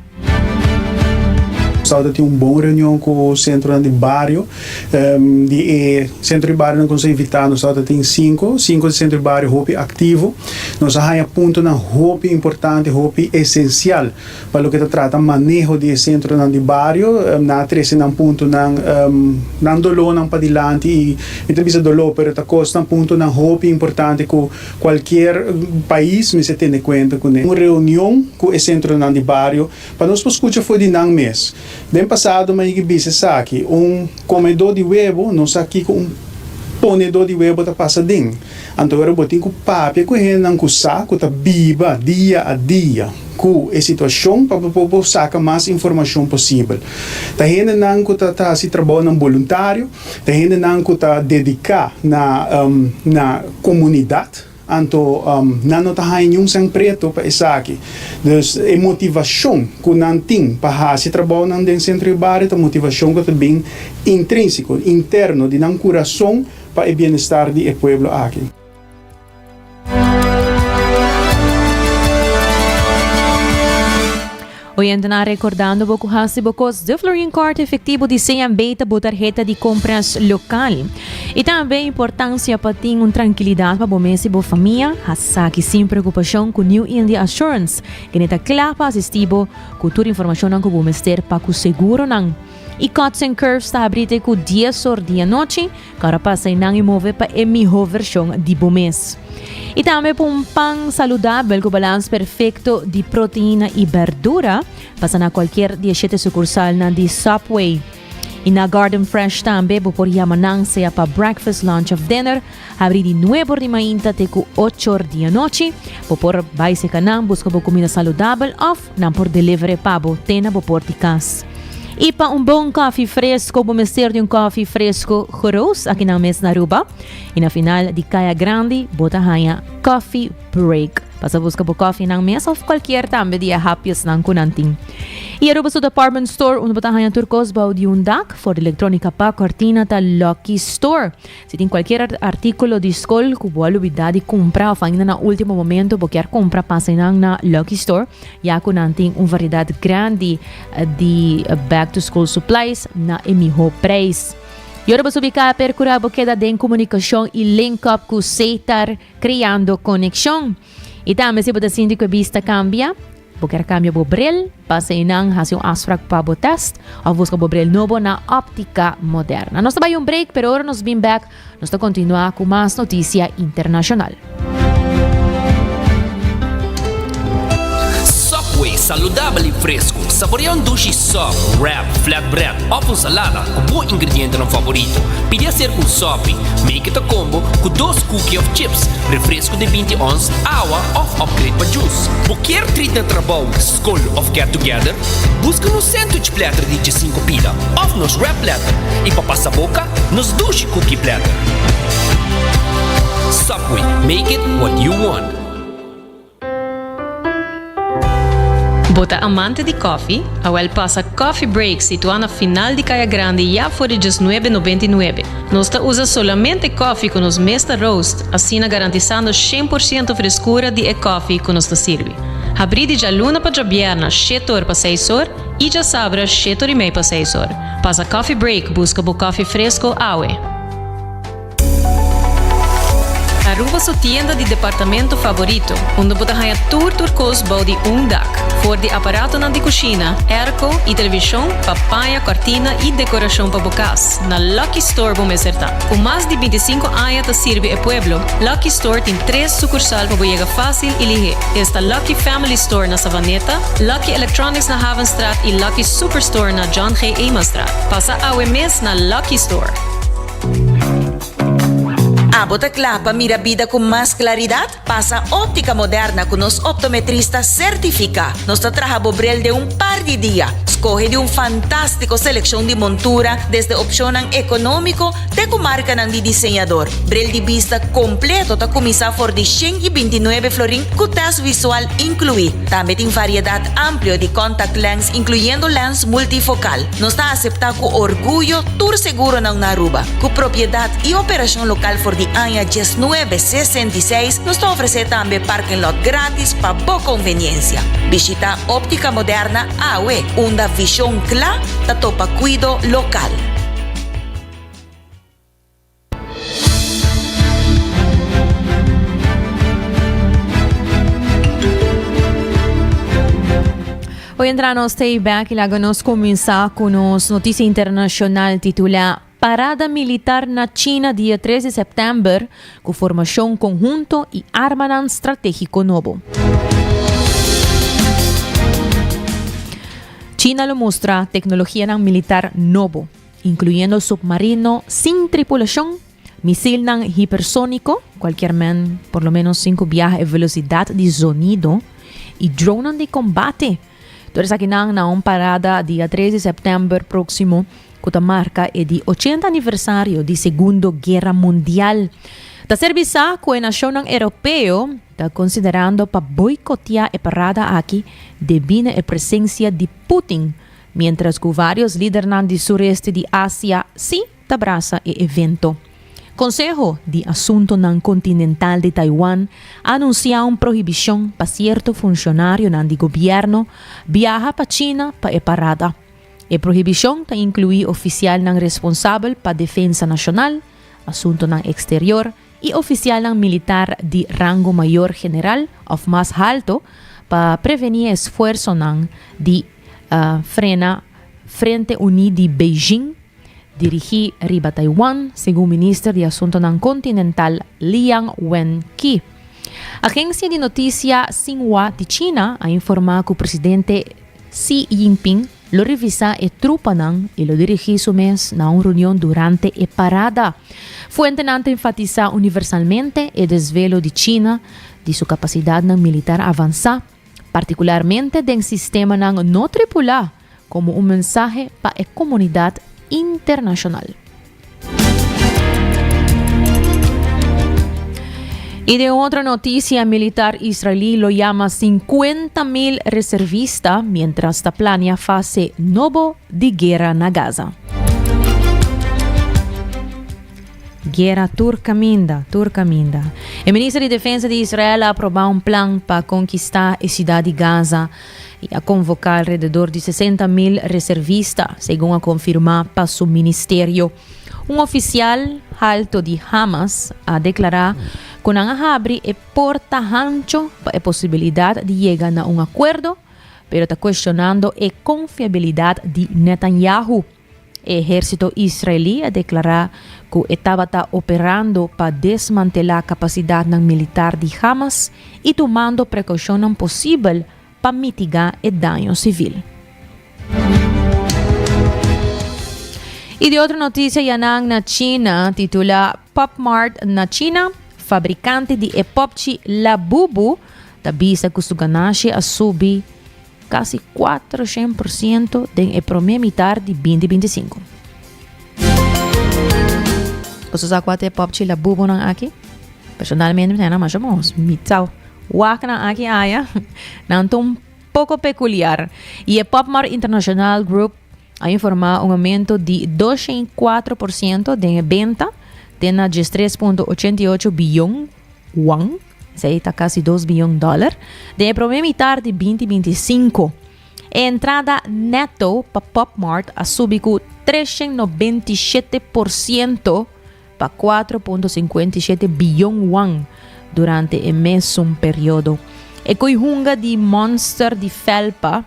Nos tin un bon reunion ku sentronan di bario. Di e sentro di barionan ku nos a invitá nos tabata tin sinku, sinku di sentro di bario hopi aktivo. Nos a haña puntonan hopi importante, hopi esensial pa loke ta trata maneho di e sentronan di bario. Nan a trese nan puntonan, nan dolónan padilanti i mi ta bisa doló pero ta kosnan, puntonan hopi importante ku Cualkier pais mester tene cuenta cu ne. Un reunion cu e centronan di bario pa nos por scucha for di nan mes. Den pasado mi a yega bisa esaki, un comedor di webo no sa kico un ponedor di webo ta pasa den. Anto ora bo tin cu papia cu e hendenan cu sa cu ta biba dia a dia cu e situacion pa bo por saca mas informacion posibel. Ta hendenan cu ta haci trabounan boluntario. Ta hendenan ku ta dediká na na komunidat, anto nan no ta haña niun sèn preto pa esaki. Dus e motivashon ku nan tin pa hasi trabounan den sentro di bario ta motivashon ku ta bin intrínsiko, interno di nan kurason pa e bienestar di e pueblo aki. Oyentenan recordando bo cu haci bo cos de Florin Card efectivo di CMB ta bo tarheta di compras local. Y tambe importancia pa tin un tranquilidad pa bo mes y bo famia, hasaki sin preocupacion cu New India Assurance, kende ta cla pa asisti bo cu tur informacionnan cu bo mester pa cu seguronan. Y Cuts and Curves ta habri te cu dies or di anochi. Kòrda pasa einan i move pa e mihó vershon di bo mes. I tambe pa un pan saludabel ku balans perfekto di proteina i bèrdura, pasa na kualkier di e shete sukursalnan di Subway. I na Garden Fresh tambe bo por yama nan sea pa breakfast, lunch òf dinner. Habri di nuebe or di mainta te ku ocho or di anochi. Bo por bai seka nan buska bo kumida saludabel òf Nan por deliver'e pa bo te na bo port di kas. I pa un bon koffie fresco bo mester di un koffie fresco geroos aki nan mes na Aruba. I na final di Kaya Grandi bo ta haña Coffee Break. Pasa buska bo koffie nan mes of cualkier tambe di e hapjesnan ku nan tin. I Aruba su department store unda bo ta haña tur kos bou di un dak, for di electronica pa cortina ta Lucky Store. Si tin cualkier articulo di scol cu bo a lubida di cumpra of ainda na ultimo momento bo kier cumpra pasa nan na Lucky Store ya cu nan tin un variedad grandi di back to school supplies na e miho prijs. Y ora bo subi ca percura bo keda den comunicacion y link up cu Setar creando conexion. Y tambe si bo ta sinti cu e bista cambia, Bo kier cambia bo bril? Pasa einan haci un afspraak pa bo test of busca bo bril nobo na Optica Moderna. Nos ta bay un break, pero ora nos bin bek nos ta continua cu mas noticia internacional. Subway, saludabel y fresco. Saborea un dushi sub, wrap, flatbread of un salada cu bo ingredientenan favorito. Pidi acerca un sopi. Make it a combo cu dos cookie of chips, refresco di binti ons, awa of upgrade pa juice. Bo kier treat na trabou, skol of get together? Buska nos sandwich platter di djesinku pida of nos wrap platter i pa pasa boka, nos dushi cookie platter. Subway, make it what you want. Bo ta amante di koffie? Awel pasa Coffee Break situá na final di Kaya Grandi ya for di djesnuebe nobenta i nuebe. Nos ta usa solamente koffie ku nos mes ta roast, asina garantisando shen por siento freskura di e koffie ku nos ta sirbi. Habrí di djaluna pa djabièrna shete or pa seis or i djasabra shete or i mei pa seis or. Pasa Coffee Break buska bo koffie fresko awe! Aruba su tienda di departamento favorito, unda bo ta haña tur tur kos bou di un dak. For di aparatonan di kushina, airco i televishon pa paña, kòrtina i dekorashon pa bo kas, na Lucky Store bo mester ta. Ku mas di bintisinko aña ta sirbi e pueblo, Lucky Store tin tres sukursal pa bo yega fásil i lihé. Esta Lucky Family Store na Savaneta, Lucky Electronics na Havenstraat i Lucky Superstore na John G. Emanstraat. Pasa awe mes na Lucky Store. Abo ta kla pa mira bida ku mas klaridat? Pasa Óptica Moderna ku nos optometrista sertifiká. Nos ta traha bo bril den un par di dia. Skohe di un fantástiko selekshon di montura, desde opshonnan ekonómiko te ku markanan di diseñador. Bril di bista kompleto ta kuminsá for di 129 florin ku tèst visual inkluí. Tambe tin variedat amplio di contact lens inkluyendo lens multifokal. Nos ta aseptá ku orguyo tur seguronan na Aruba. Ku propiedat i operashon lokal for di aña 1966, nos ta ofresé tambe parking lot gratis pa bo konveniensia. Bishitá Óptica Moderna awe, unda vishon kla ta topa kuido lokal. Hoy entra nos stay back y laga nos comienza con nos noticia internacional titula Parada militar na China dia 3 di september cu formacion conhunto y armanan strategico nobo. China lo mustra tecnologianan militar nobo, incluyendo submarino sin tripulacion, misilnan hipersonico, cualkier men por lo menos cinco biaha e velocidad di zonido, y dronenan di combate. Tur esakinan na un parada dia 3 di september proximo cu ta marca e di 80 aniversario di Segundo Guera Mundial. Ta ser bisa cu e nacionnan Europeo ta considerando pa boicotea e parada aki debi na e presencia di Putin, mientras cu varios lidernan di sureste di Asia si ta brasa e evento. Conseho di Asuntonan Continental di Taiwan a anuncia un prohibicion pa cierto funcionarionan di gobierno biaha pa China pa e parada. E prohibicion ta inclui oficialnan responsabel pa defensa nacional, asuntonan exterior y oficialnan militar di rango mayor general of mas halto pa preveni esfuersonan di frena Frente Uni di Beijing dirigí riba Taiwan, segun minister di Asuntonan Kontinental Liang Wen-ki. Agensia di notisia Xinhua di China a informá ku presidente Xi Jinping lo revisá e trupanan i lo dirigí su mes na un reunion durante e parada. Fuentenan ta enfatisá universalmente e desvelo di China di su kapasidatnan militar avansá, partikularmente den sistemanan no tripulá, komo un mensahe pa e komunidat internashonal. I den otro notisia, militar israelí lo yama 50 mil reservista mientras ta plania fase nobo di guera na Gaza. Guera tur kaminda, tur kaminda. E minister di defensa di Israel a aprobá un plan pa konkistá e siudat di Gaza i a konvoká alrededor di 60 mil reservista, segun a konfirmá pa su ministerio. Un ofisial halto di Hamas a deklará ku nan a habri e porta hancho pa e posibilidat di yega na un akuerdo, pero ta kuestionando e konfiabilidat di Netanyahu. E ehérsito israelí a deklará ku e tabata operando pa desmantelá kapasidatnan militar di Hamas i tumando prekoushonnan posibel pa mitigá e daño sivil. I di otro notisia yanan na China titulá Pop Mart na China, fabrikante di e popchi Labubu ta bisa ku su ganashi a subi Kasi 400 por siento den e promé mitar di 2025. Boso sa kua ta e popchi labubonan aki? Personalmente mi ta haya nan masha bon. Mi ta wak nan aki aya. Nan ta un poko pekuliar. I e Pop Mart International Group a informá un aumento di 204% den e benta te na 13.88 biyon won. Esei ta kasi dos biyon dòler. Den e promé mitar di 2025, e entrada nèto pa Pop Mart a subi ku 397% pa 4.57 biyon won durante e mesun periodo. E koe hunga di monster di felpa,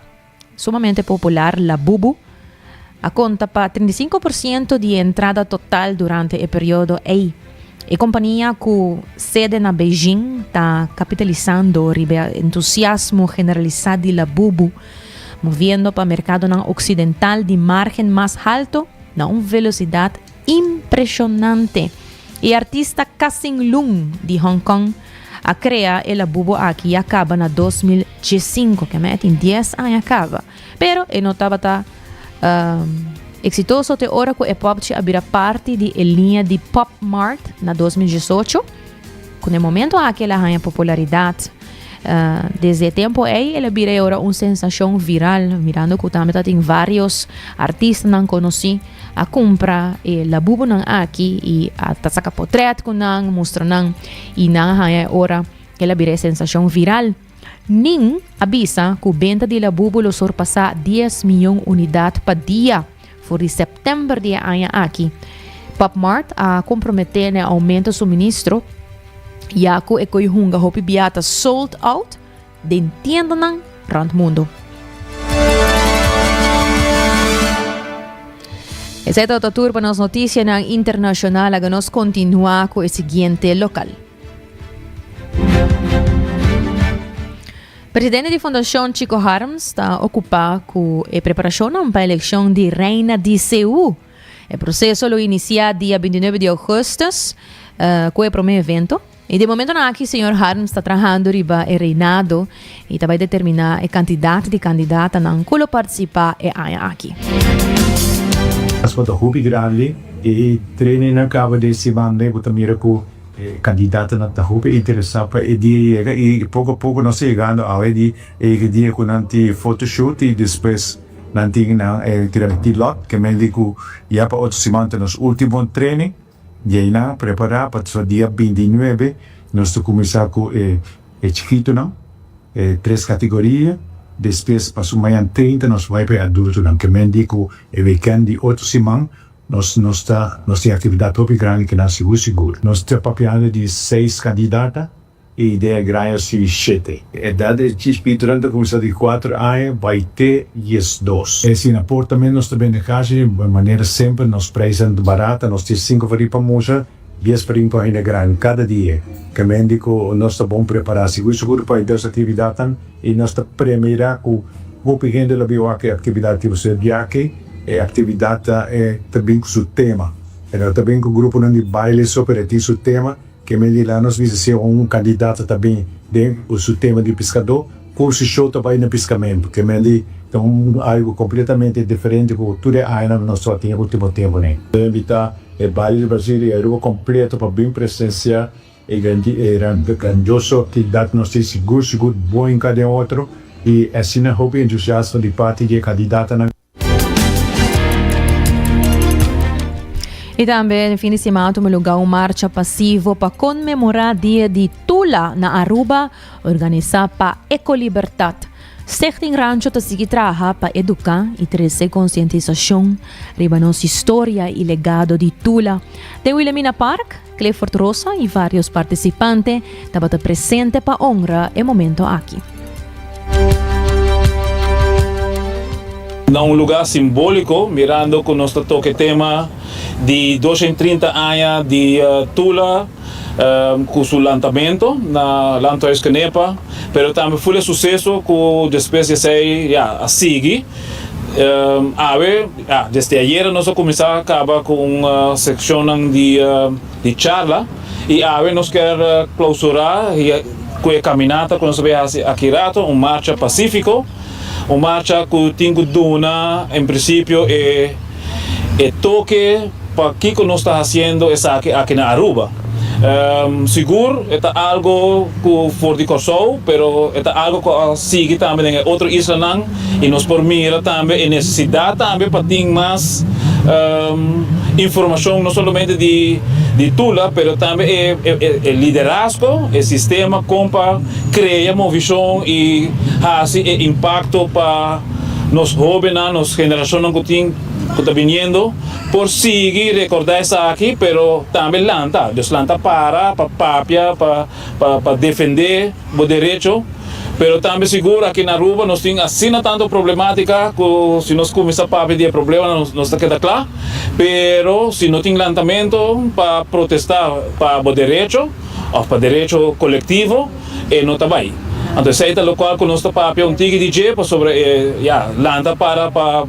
sumamente popular, Labubu, a konta pa 35% di e entrada total durante e periodo ei. E kompania ku sede na Beijing ta kapitalisando riba e entusiasmo generalisá di Labubu, moviendo pa merkadonan oksidental di márgen mas halto na un velosidat impreshonante. E artista Kasing Lung di Hong Kong a krea e Labubu aki ya kaba na 2015, keme e tin dies aña kaba. Pero e no tabata Eksitoso te ora ku e popchi a bira parti di e liña di Pop Mart na 2018, ku na e momento aki el a haña popularidat. Desde e tempu ei el a bira e ora un sensashon viral, mirando ku tambe tatin vários artistanan konosí a kumpra e labubunan aki i a ta saka potrèt ku nan, mustra nan i nan a haña e ora el a bira e sensashon viral. Nin a bisa ku benta di Labubu lo sorpasá dies mion unidat pa dia for di sèptèmber di e aña aki. Pop Mart a komprometé na e oumento suministro ya ku e koi hunga hopi bia ta sold out den tiendanan rònt mundu. Esei tabata tur pa nos notisianan internashonal. Laga nos kontinuá ku e siguiente lokal. Presidente di Fundacion Chico Harms ta ocupa cu e preparacionnan pa eleccion di Reina di CU. E proceso lo inicia dia 29 di augustus uh, cu e prome evento. Y di momentonan aki señor Harms ta trahando riba e reinado y ta bay determina e cantidad di candidatanan cu lo participa e aña aki. Pasobra ta hopi grandi e trainingnan caba den siman bo ta mira cu E kandidatonan ta hopi interesá pa e dia yega i poko poko nos ta yegando awe di e dia ku nan tin photoshoot i despues nan tin nan e tilot ke men di ku ya pa otro siman ta nos ultimo training di einan prepará pa dia 29 nos ta kuminsá ku e chikitonan e tres kategoria despues pa su mañan 30 nos bai pa e adultonan ke men di ku e weekend di otro siman Nos nos ta nos tin actividad hopi grandi cu nan sigur sigur. Nos ta papiando di seis candidata y idea graña si shete. Edad di chispitonan ta cuminsa di cuatro aña bay te diesdos. E si na por tambe nos ta bende cashi manera semper nos prijsnan ta barata nos tin cinco farin pa mucha dies farin pa hende grandi cada dia. Kemendi cu nos ta bon prepara sigur sigur pa e dos actividadnan y nos ta premira cu hopi hende lo bin wak e actividad ki bo biaha. E actividad ta e ta bin cu su tema. E no ta bin cu gruponan di baile so, pero e tin su tema. Ke men di la nos bisa si un candidato ta bin den cu su tema di piscador, cu su show ta bay na piscamento. Ke men di ta un algo completamente diferente cu tur e añanan nos tabatin e ultimo temponan. Ta invita e baile di Brasil y Aruba completo pa bin presencia e grandioso actividad. Nos tin sigur sigur bon hinca den otro y asina hopi entusiasmo di parti di e candidatonan. Y tambe den fin di semana tuma lugar un marcha pasivo pa conmemora Dia di Tula na Aruba, organisa pa Ecolibertad. Stichting Rancho ta sigui traha pa educa y trece concientisacion riba nos historia y legado di Tula. Den Wilhelmina Park, Clifford Rosa y varios participante tabata presente pa honra e momento aki. Na un lugar simbolico, mirando cu nos ta toca e tema di 230 aña di Tula cu su lantamento na Landhuis Kenepa, pero tambe ful e suceso cu despues di esey ya a sigui. Awe, ya, desde ayera nos a cuminsa caba cu un seccionnan di di charla y awe nos kier clausura cu e caminata cu nos a bay haci aki rato, un marcha pacifico, un marcha cu tin cu duna en principio e e toke pa kico nos ta haciendo esaki aki na Aruba. Sigur e ta algo cu for di Corsou, pero e ta algo cu a sigui tambe den e otro islanan y nos por mira tambe e necesidad tambe pa tin mas informacion no solamente di di Tula, pero tambe e e liderazgo, e sistema con pa crea movicion y haci e impacto pa nos hobennan, nos generacionnan cu tin cu ta biniendo. por sigui rekordá esaki pero tambe lanta, dus lanta para pa papia pa pa defendé bo derecho, pero tambe sigur aki na Aruba nos tin asina tanto problematica cu si nos cuminsa papia di e problemanan nos ta keda cla, pero si no tin lantamento pa protesta pa bo derecho of pa derecho colectivo e no ta bay. Anto esey ta locual cu nos ta papia un tiki di dje pasobra e ya lanta para pa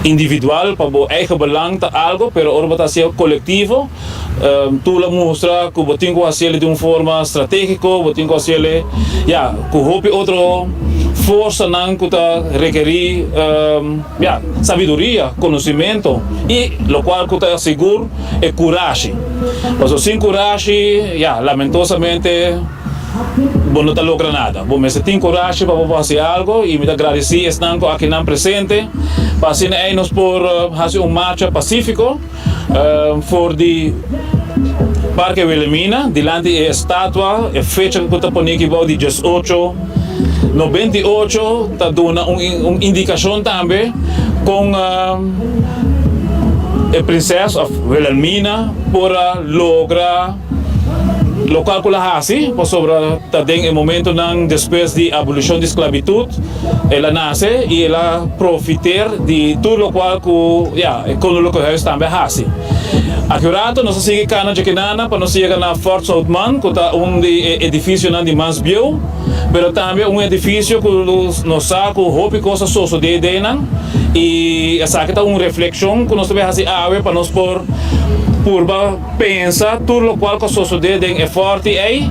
individual pa bo eigen belang ta algo, pero ora bo ta hacié colectivo, tur lo mustra cu bo tin cu haciele di un forma strategico, bo tin cu haciele, ya, cu hopi otro forsanan cu ta rekeri, ya, sabiduria, conocimento y locual cu ta sigur e curashi. Pasobra sin curashi, ya, lamentosamente. Bo no ta logra nada. Bo mester tin kurashi pa bo por hasi algo i mi ta gradisí esnan ku akinan presente pa asina ei nos por hasi un marcha pasífiko for di Parke Wilhelmina dilanti e estatua, e fecha ku ta pone aki bou di diesocho 98 ta duna un indikashon tambe kon e prinses òf Wilhelmina por a logra. Lokual ku el a hasi, pasobra ta den e momentunan despues di abolishon di sklabitut el a nase i el a profiter di tur lokual ku, ya, e Koninklijke Huis tambe a hasi. Aki un rato nos a sigui kana djakinana pa nos yega na Fort Zoutman ku ta un di e edifisionan di mas bieu, pero tambe un edifisio ku nos sa ku hopi kos a sosodé den nan i esaki ta un reflekshon ku nos ta bay hasi awe pa nos por purba Pensa tur lokual ku a sosodé den e fòrti ei.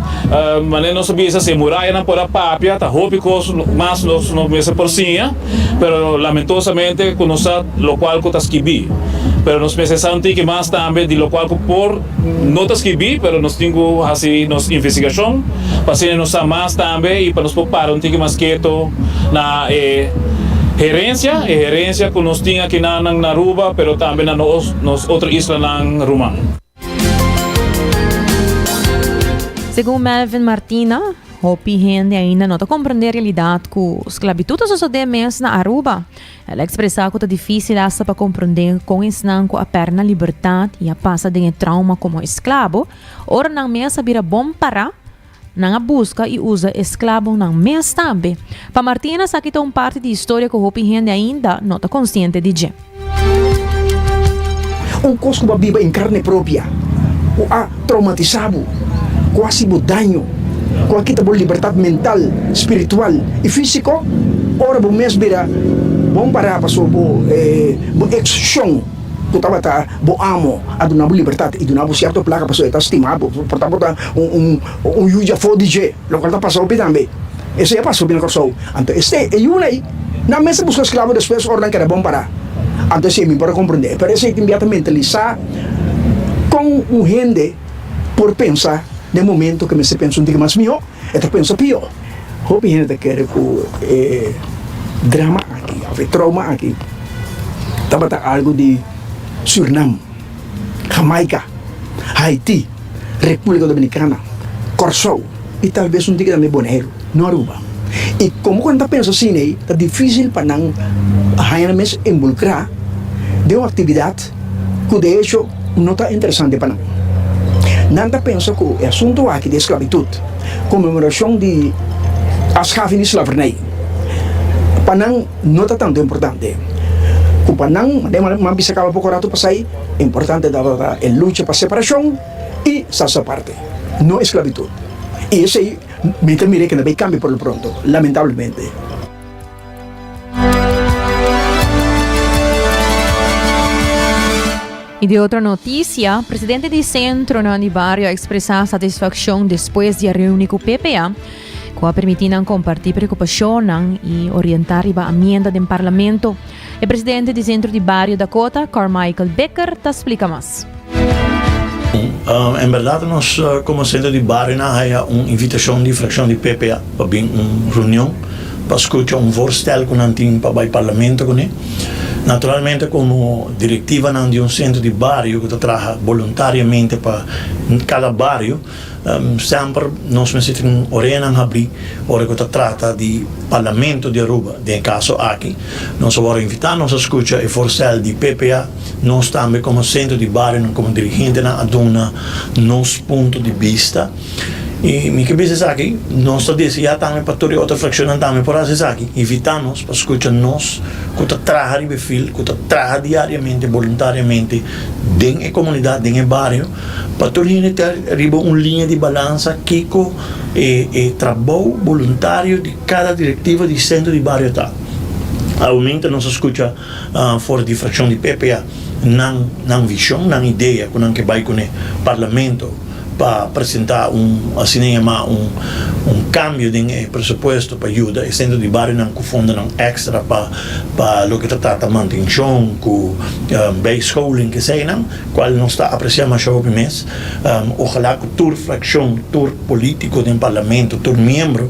Manera nos a bisa, si e murayanan por a papia, ta hopi kos mas nos no mester por siña, pero lamentosamente ku nos sa lokual ku ta skibí. Pero nos mester sa un tiki mas tambe di lokual ku por no ta skibí, pero nos tin ku hasi nos investigashon pa asina nos sa mas tambe i pa nos por para un tiki mas keto na e herensia, e herensia ku nos tin akinan na Aruba, pero tambe na nos. Nos otro islanan ruman. Segun Melvin Martina, hopi hende ainda no ta komprendé realidat ku sklabitut a sosodé mes na Aruba. El a ekspresá ku ta difísil asta pa komprendé kon esnan ku a pèrdè nan libertat i a pasa den e trauma komo esklabo, ora nan mes a bira bon pará, nan a buska i usa esklabonan mes tambe. Pa Martina esaki ta un parti di historia ku hopi hende ainda no ta konsiente di dje. Un kos ku bo a biba en karne propia, ku a traumatisá bo, ku a hasi bo daño, ku a kita bo libertat mental, spiritual i físiko, ora bo mes bira bon pará pasobra bo bo ex shon ku tabata bo amo a duna bo libertat i duna bo sierto plaka pasobra e ta stima bo, por ta bo ta un un yu djafó di dje, lokual ta pasa hopi tambe. Esei a pasa hopi na Kòrsou. Anto esei e yunan ei, nan mes a buska esklabo despues ora nan keda bon pará. Anto esei mi por a komprendé. Pero esei tin bia ta mentalisá kon un hende por pensa den momento ku mester pensa un tiki mas mihó, e ta pensa pió. Hopi hende ta kere ku e drama aki òf e trouma aki tabata algu di Sürnam, Jamaica, Haiti, Repúblika Dominikana, Kòrsou i talbes un tiki tambe Boneiru, no Aruba. I komo ku nan ta pensa asina ei, ta difísil pa nan haña nan mes involukrá den un aktividat ku de echo no ta interesante pa nan. Nan ta pensa ku e asuntu aki di esklabitut, konmemorashon di afschafing di slavernij, pa nan no ta tantu importante. Ku pa nan, manera mi a bisa kaba poko ratu pasai, importante tabata e lucha pa separashon i status aparte, no esklabitut. I esei mi ta mira ke na bay kambia por lo pronto, lamentablemente. Y di otro noticia, presidente di Centronan di Bario a expresa satisfaccion despues di a reuni cu PPA, cu a permiti nan comparti preocupacionnan y orienta riba amienda den Parlamento. E presidente di Centro di Bario Dakota, Carmichael Bikker, ta splica mas. En berdad nos como Centro di Barionan a haya un invitacion di fraccion di PPA pa bin un reunion pa scucha un voorstel cu nan tin pa bay Parlamento cune. Naturalmente como directivanan di un centro di bario cu ta traha boluntariamente pa cada bario. Semper nos mester tin oreanan habrí ora ku ta trata di Parlamento di Aruba. Den e kaso aki nos a wòrdu invitá, nos a skucha e voorstel di PPA. Nos tambe komo sentro di barionan, komo dirigentenan a duna nos punto di bista. I mi ke bisa esaki, nos ta deseá tambe pa tur e otro frakshonnan tambe por hasi esaki, invitá nos pa skucha nos ku ta traha riba e fil, ku ta traha diariamente, boluntariamente den e komunidat, den e bario, pa tur hende ta riba un liña di balansa kiko e e trabou boluntario di kada direktiva di sentro di bario ta. Aumenta nos a skucha for di frakshon di PPA nan nan vishon, nan idea ku nan ke bai kuné parlamento. pa presenta un asina yama un un cambio den e presupuesto pa yuda e centro di barionan cu fondonan extra pa pa loke ta trata mantencion cu bijscholing eseinan cual nos ta aprecia masha hopi mes. Ojalá cu tur fraccion tur politico den parlamento tur miembro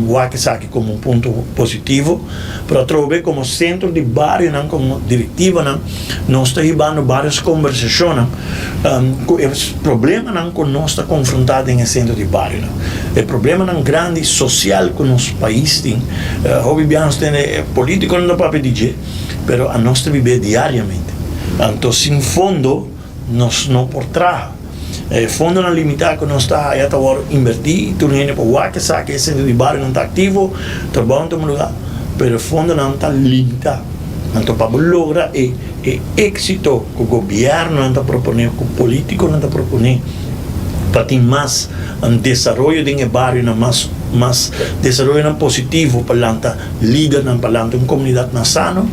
wak esaki como un punto positivo, pero atrobe como centro di barionan, como directivanan, nos ta hibando varios conversacionnan cu e problemanan cu nos ta confronta den e centro di barionan, e problemanan grandi social cu nos pais tin, hopi bia nos tende e politiconan ta papia di dje, pero anos ta bibe diariamente, anto sin fondo nos no por traha. E fondonan limitá ku nos ta haya ta wòrdu inbertí i tur hende por wak esaki. E sentro di barionan ta aktivo, trabou na tuma lugá, pero e fondonan ta limitá. Anto pa bo logra e e éksito ku gobièrnunan ta proponé, ku polítikonan ta proponé pa tin mas desaroyo den e barionan, mas mas desaroyonan positivo pa lanta lidernan, pa lanta un komunidat mas sano,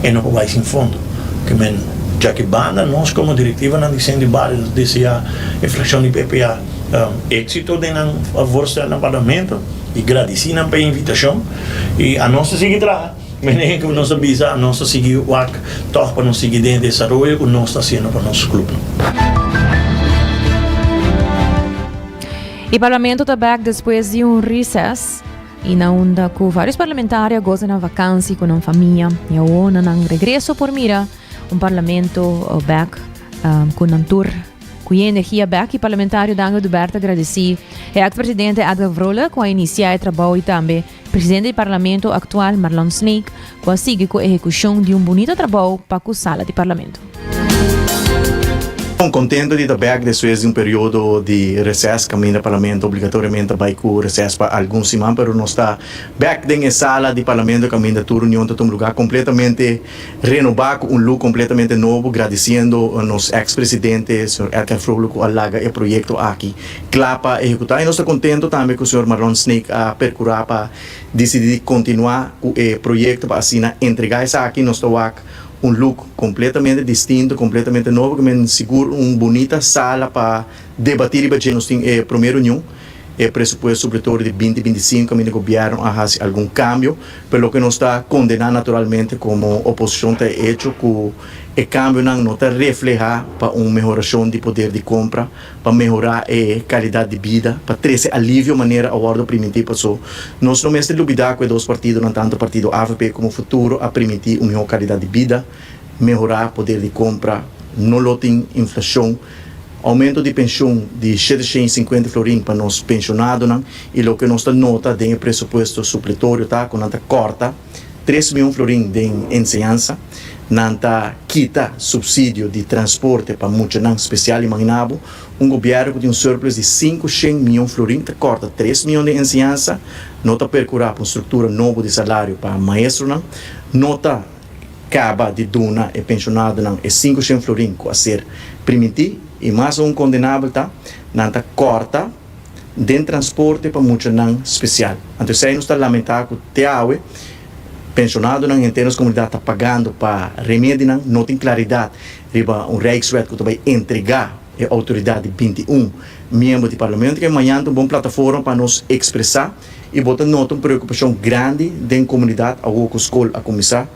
e no por bai sin fondo. Ke men djaki banda nos komo direktivanan di Sentro di Bario nos desea e frakshon di PPA éksito den nan voorstel na parlamento i gradisí nan pa e invitashon i anos ta sigui traha manera ku nos a bisa anos ta sigui wak tòg pa nos sigui den e desaroyo ku nos ta hasiendo pa nos klupnan. E parlamento ta bek despues di un recess. I na unda ku vários parlamentario a goza nan vakansi ku nan famia i awor na nan regreso por mira un parlamento bek ku nan tur ku e energia bek. I parlamentario Dangel Dubert a gradisí e eks presidente Edgar Vrolijk ku a inisiá e trabou i tambe presidente di parlamento aktual Marlon Sneek ku a sigui ku ehekushon di un bunita trabou pa ku sala di parlamento. Contento di ta bek despues di un periodo di reces caminda Parlamento obligatoriamente ta bay cu reces pa algun siman pero nos ta bek den e sala di Parlamento caminda tur reunion ta tuma lugar completamente renoba cu un look completamente nobo gradiciendo nos ex presidente señor Edgar Vrolijk cu a laga e proyecto aki cla pa ehecuta y nos ta contento tambe cu señor Marlon Sneek a percura pa dicidi di continua cu e proyecto pa asina entrega esaki nos ta wak Un look completamente distinto, completamente nobo, ke men sigur un bunita sala pa debati riba dje. Nos tin e prome reunion, e presupuesto supletorio di binti binti sinku kaminda gobierno a hasi algun cambio, pero loke nos ta condena naturalmente como oposicion ta e hecho cu e cambionan no ta refleha pa un mehoracion di poder di compra, pa mehora e calidad di bida, pa trece alivio manera a wordo priminti paso nos no mester lubida cu e dos partidonan tanto partido avp como Futuro a priminti un miho calidad di bida, mehora poder di compra, no lo tin inflacion, aumento di pension di 750 florin pa nos pensionadonan y loke nos ta nota den e presupuesto supletorio ta cu nan ta corta tres mion florin den enseñansa, nan ta kita subsidio di transporte pa muchanan special, imagina bo, un gobierno cu tin un surplus di 500 mion florin ta corta tres mion den enseñansa, no ta percura pa un structura nobo di salario pa maestronan, no ta caba di duna e pensionadonan e 500 florin cu a ser priminti y mas aun condenabel ta, nan ta corta den transporte pa muchanan spesial. Anto esei nos ta lamentá ku te awe penshonadonan henter nos komunidat ta pagando pa remedinan, no tin klaridat riba un Rijkswet ku ta bai entregá e outoridat di 21 miembro di parlamento. Ke mañan ta un bon plataforma pa nos ekspresá i bo ta nota un preokupashon grandi den komunidat awor ku skol a kuminsá.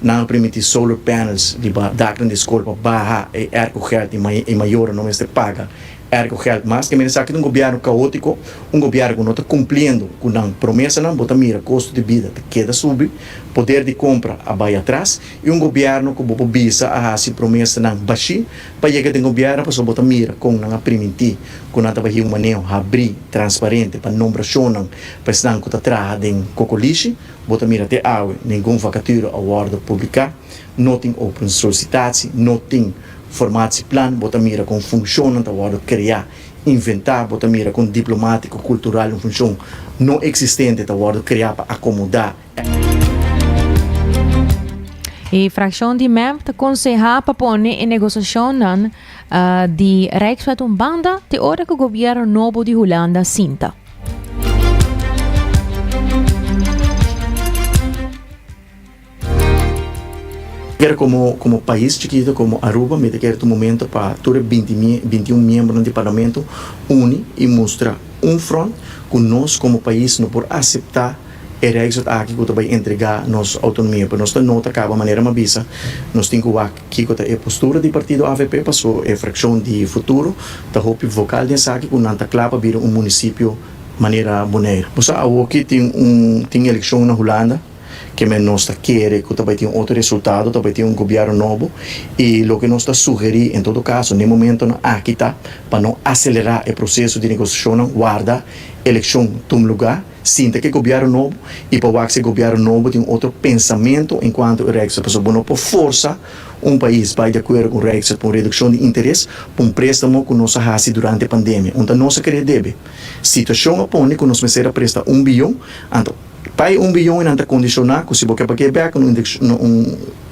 Nan a primiti solar panels riba daknan di skol pa baha e airco geld i mayornan no mester paga. Ergo geld mas. Ke mester esaki ta un gobièrnu kaótiko, un gobièrnu ku no ta kumpliendo ku nan promesanan. Bo ta mira kosto di bida ta keda subi, poder di kompra a bai atras i un gobièrnu ku bo por bisa a hasi promesanan bashí pa yega den gobièrnu pasobra bo ta mira kon nan a primintí ku nan ta bai hir un maneho habrí, transparente pa nombrashonnan pa esnan ku ta traha den kokolishi. Bo ta mira te awe ningun vakatura a wòrdu publiká, no tin open solisitatie, no tin. Formatieplan, bo ta mira kon funshonnan ta wòrdu kreá, inventá, bo ta mira kon diplomátiko, kultural un funshon no eksistente ta wòrdu kreá pa akomodá. E frakshon di mep ta konsehá pa pone e negosashonnan di Rijkswet un banda te ora ku gobièrnu nobo di Hulanda sinta. Kere komo komo pais chikito komo Aruba mi ta kere ta un momento pa tur e binti bintiun miembronan di parlamento uni y mustra un front ku nos komo pais no por asepta e Rijkswet aki ku ta bai entrega nos autonomia. Pero nos ta nota kaba manera mi a bisa nos tin ku wak kiko ta e postura di partido avp paso e frakshon di Futuro ta hopi vokal den esaki ku nan ta kla pa bira un munisipio manera Bonaire. Bo sa awoki tin un tin elekshon na Hulanda. Ke men nos ta kere ku ta bai tin otro resultado, ta bai tin un gobièrnu nobo i loke nos ta sugerí en todo kaso n'e momentonan aki ta pa no aselerá e proseso di negosiashonnan, warda elekshon tum lugá, sinta ku e gobièrnu nobo i pa wak si e gobièrnu nobo tin un otro pensamentu en kuanto e Rijkswet, pasobra bo no por forsa un pais bai di akuerdo ku un Rijkswet pa un redukshon di interes pa un préstamo ku nos a hasi durante pandemia. Un ta nos a kere debe. Situashon a pone ku nos mester a presta un biyon, anto. Pa e un biyon nan ta kondishoná ku si bo ke pag'é bèk un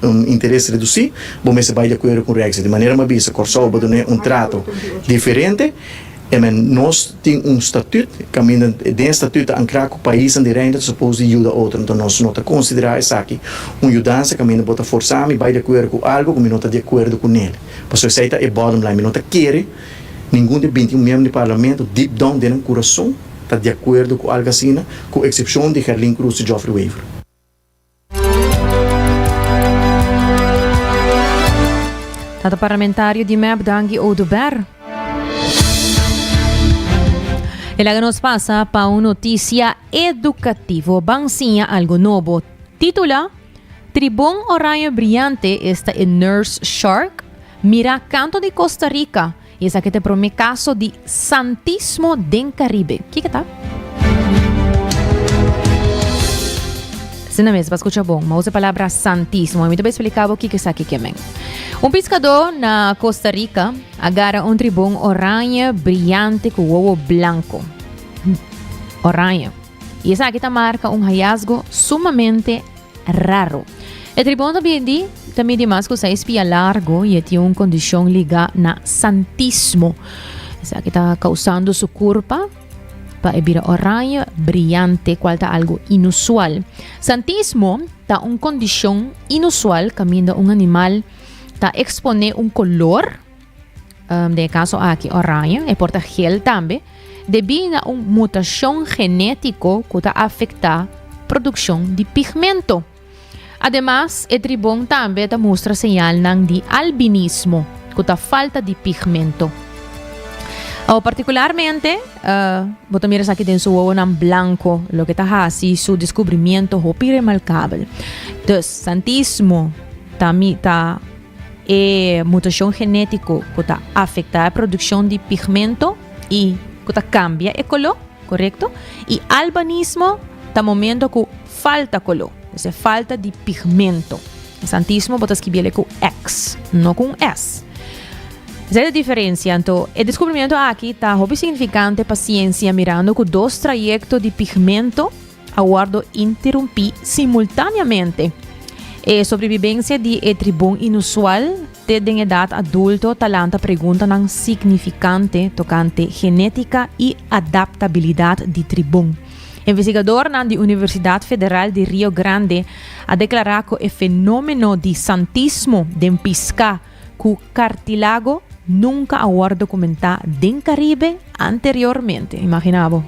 un interes redusí, bo mester bai di akuerdo ku Rijkswet. Di manera mi a bisa, Kòrsou bo dun'é un trato diferente. E men nos tin un statüt kaminda den e statüt ta ankrá ku paisnan di Reino ta supos di yuda otro. Anto nos no ta konsiderá esaki un yudansa kaminda bo ta forsá mi bai di akuerdo ku algu ku mi no ta di akuerdo kuné. Pasobra esei ta e bottom line. Mi no ta kere ningun di e 21 miembro di parlamento deep down den nan kurason, ta di akuerdo ku algu asina, ku eksepshon di Gerlin Croes i Geoffrey Wever. Tata parlamentario di mep Dangui Oduber. E laga nos pasa pa un noticia educativo. Ban siña algo nobo. Titula, Tribon oraño brillante esta e nurse shark mira canto di Costa Rica. I esaki ta e promé kaso di santismo den Karibe. Kiko ta? Asina mes, bo a skucha bon. Mi a usa e palabra santismo. I mi ta bai splika bo kiko esaki ke men. Un piskadó na Costa Rica a gara un tribon oranje briyante ku wowo blanko. Oranje. I esaki ta marka un hayasgo sumamente raro. E tribon ta bindi ta midi mas ku seis pia largo i e tin un kondishon ligá na santismo. Esaki ta kausando su kurpa pa e bira oranje briyante, kual ta algu inusual. Santismo ta un kondishon inusual kaminda un animal ta eksponé un kolor, den e kaso aki oranje, e por ta gel tambe, debí na un mutashon genétiko ku ta afektá produkshon di pigmento. Ademas, e tribon tambe ta mustra señalnan di albinismo, ku ta falta di pigmento. Awor, partikularmente, bo ta mira esaki den su wowonan blanko, loke ta hasi su deskubrimiento hopi remarkabel. Dus, santismo ta ta E mutashon genétiko ku ta afektá e produkshon di pigmento i ku ta kambia e koló, korekto? I albanismo ta momento ku falta koló, es e falta di pigmento. E santismo bo ta skibiel ku X, no ku un S. Esei ta e diferensia. Anto, e deskubrimiento aki ta hopi signifikante pa siensia mirando ku dos trayekto di pigmento a wordo interumpí simultáneamente. E sobrebibensia di e tribon inusual te den edat adulto ta lanta preguntanan signifikante tokante genétika i adaptabilidat di tribon. Investigadornan di Universidat Federal di Rio Grande a deklará ku e fenómeno di santismo den piská ku kartilago nunka a wòrdu dokumentá den Karibe anteriormente. Imaginá bo.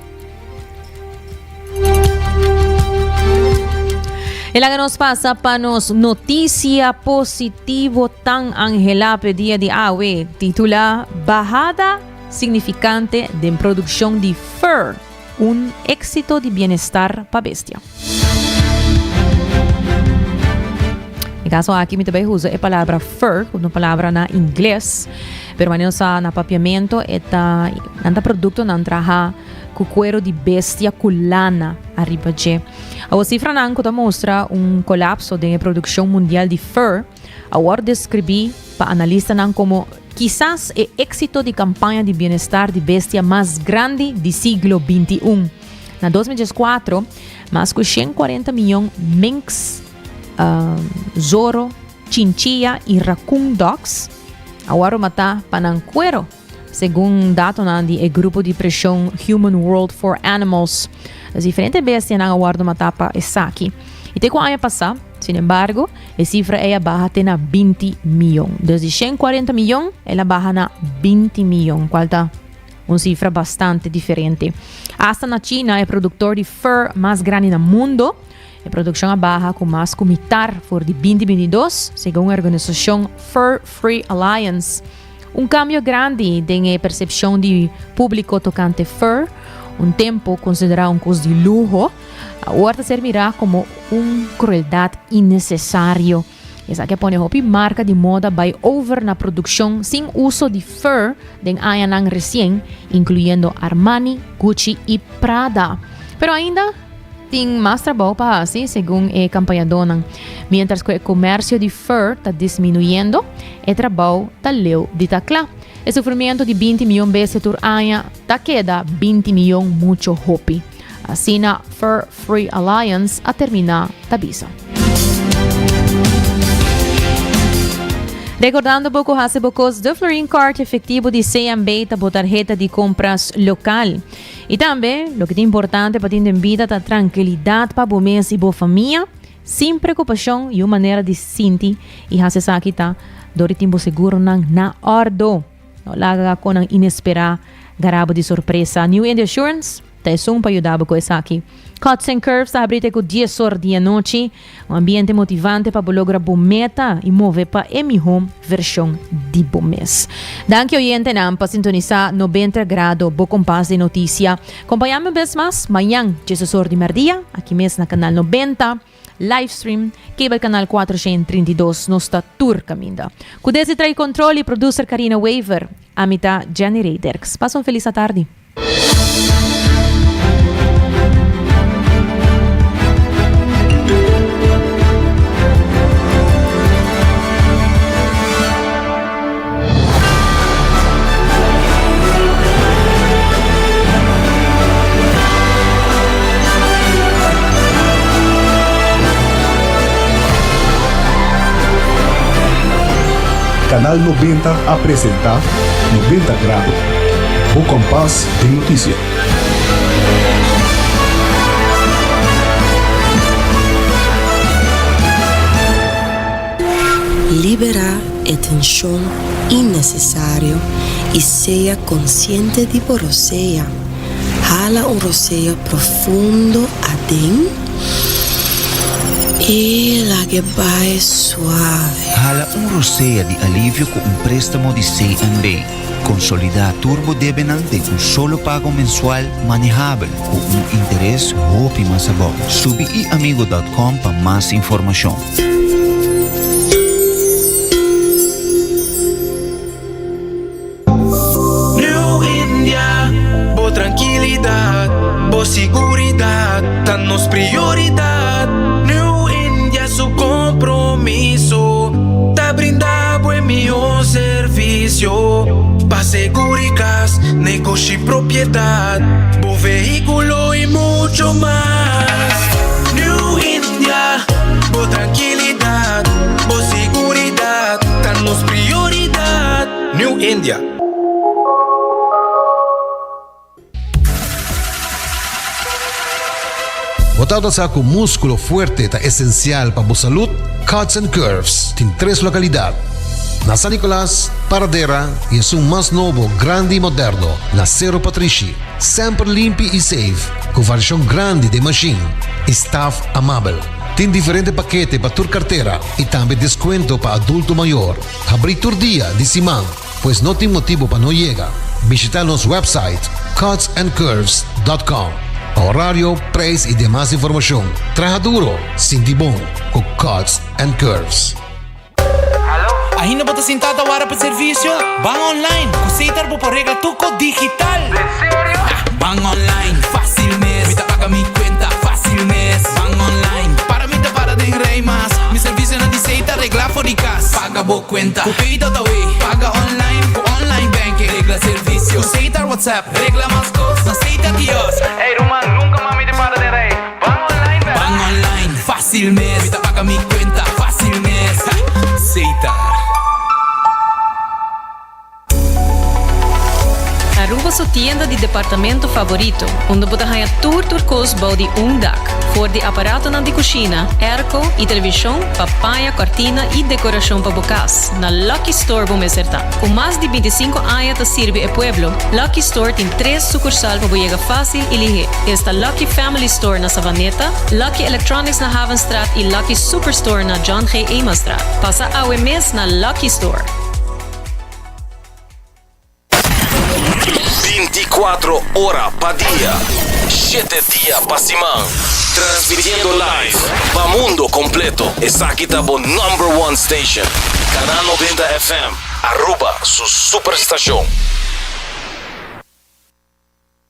E laga nos pasa pa nos notisia positivo tan anhelá p'e dia di awe, titulá Bahada. signifikante den produkshon di fur, un éksito di bienestar pa bestia. E kaso aki mi ta bai usa e palabra fur, ku ta un palabra na ingles, pero manera nos sa na papiamento e ta nan ta produktonan traha ku kuero di bestia ku lana ariba dje. Awor sifranan ku ta mustra un kolapso den e produkshon mundial di fur a wòrdu deskribí pa analistanan komo kisas e éksito di kampaña di bienestar di bestia mas grandi di siglo 21. Na 2014, mas ku 140 mion minks, zoro, chinchilla i raccoon dogs a wòrdu matá pa nan kuero. Segun datonan di e grupo di preshon Human World for Animals, es diferente bestianan a wòrdu matá pa esaki. I te ku aña pasá, sin embargo, e sifra ei a baha te na 20 mion. Dus di 140 mion el a baha na 20 mion, kual ta un sifra bastante diferente. Asta na China, e produktor di fur mas grandi na mundo, e produkshon a baha ku mas ku mitar for di 2022, segun e organisashon Fur Free Alliance. Un cambio grandi den e percepcion di publico tocante fur, un tempo considera un cos di luho, awor ta ser mira como un crueldad innecesario. Esaki a pone hopi marca di moda bay over na produccion sin uso di fur den añanan recien, incluyendo Armani, Gucci y Prada. Pero ainda tin mas trabou pa haci, segun e campañadónan. Mientras cu e comercio di fur ta disminuyendo, e trabou ta leu di ta cla. E sufrimiento di 20 miyon bestia tur aña ta keda 20 miyon mucho hopi. Asina Fur Free Alliance a termina ta bisa. Recordando bo cu haci bo cos de Florin Card efectivo di CMB ta bo tarheta di compras local. Y tambe, loke ta importante pa tin den bida ta trankilidad pa bo mes y bo famia, sin preocupacion y un manera di sinti y haci esaki ta dor di tin bo seguronan na ordo. No laga conan inespera gara bo di sorpresa. New India Assurance ta esun pa yuda bo cu esaki. Cuts and Curves ta habri te cu dies or di anochi. Un ambiente motivante pa bo logra bo meta y move pa e miho version di bo mes. Danki oyentenan pa sintonisa 90 Grado, bo kompas di noticia. Compaña mi un bes mas mañan djeses or di merdia aki mes na Canal 90, livestream, cable canal 432. Nos ta tur caminda. Cu desde trae control y producer Carina Wever, ami ta Jenny Reyderks. Pasa un feliz atardi. Canal 90 a presenta 90 Grado. Bo kompas den notisia. Liberá e tenshon innesesario i sea konsiente di bo rosea. Hala un rosea profundo aden i lag'e bai suave. Hala un rosea di alivio ku un préstamo di CNB. Konsolidá tur bo debenan den un solo pago mensual manehabel ku un interes hopi mas abou. Subi iamigo dot com pa mas informashon. New India, bo trankilidat, bo siguridat ta nos prioridat. New India su kompromiso ta brinda bo e mihó servisio pa seguri kas, negoshi, propiedat, bo vehíkulo i mucho mas. New India, bo trankilidat, bo siguridat ta nos prioridat. New India. Bo tabata sa ku múskulo fuerte ta esensial pa bo salud? Cuts and Curves tin tres lokalidat, na San Nicolas, Paradera i esun mas nobo, grandi i moderno, na Sero Patrishi. Semper limpi i safe, ku variashon grandi den mashin i staf amabel. Tin diferente pakete pa tur kartera i tambe deskuento pa adulto mayor. Habrí tur dia di siman. Pues no tin motibo pa no yega. Bishita nos website cutsandcurves.com pa horario, prijs y demas informacion. Traha duro, sinti bon cu Cuts and Curves. Ainda bo ta sinta ta wara pa servicio? Ban online, cu Setar bo por regla tur cos digital! Den serio? Ban online, facil mes, mi ta paga mi cuenta facil mes. Ban online, para mi ta para den rij mas, mi servicionan di Setar regla for di cas. Paga bo cuenta cu Pay.awe, paga online cu online banking, regla servicio cu Setar WhatsApp, regla mas cos na Setar kiosk. Ey ruman, nunca mas mi ta para den rij. Ban online bek! Ban online, facil mes, mi ta paga mi cuenta facil mes. Setar. Aruba su tienda di departamento favorito, unda bo ta haña tur tur kos bou di un dak. For di aparatonan di kushina, airco i televishon pa paña, kòrtina i dekorashon pa bo kas, na Lucky Store bo mester ta. Ku mas di bintisinko aña ta sirbi e pueblo, Lucky Store tin tres sukursal pa bo yega fásil i lihé. Esta Lucky Family Store na Savaneta, Lucky Electronics na Havenstraat i Lucky Superstore na John G. Emanstraat. Pasa awe mes na Lucky Store. 24 ora pa dia, shete dia pa siman. Transmitiendo live pa mundo completo. Esaki ta bo number one station. Canal 90 FM, Aruba su superstacion.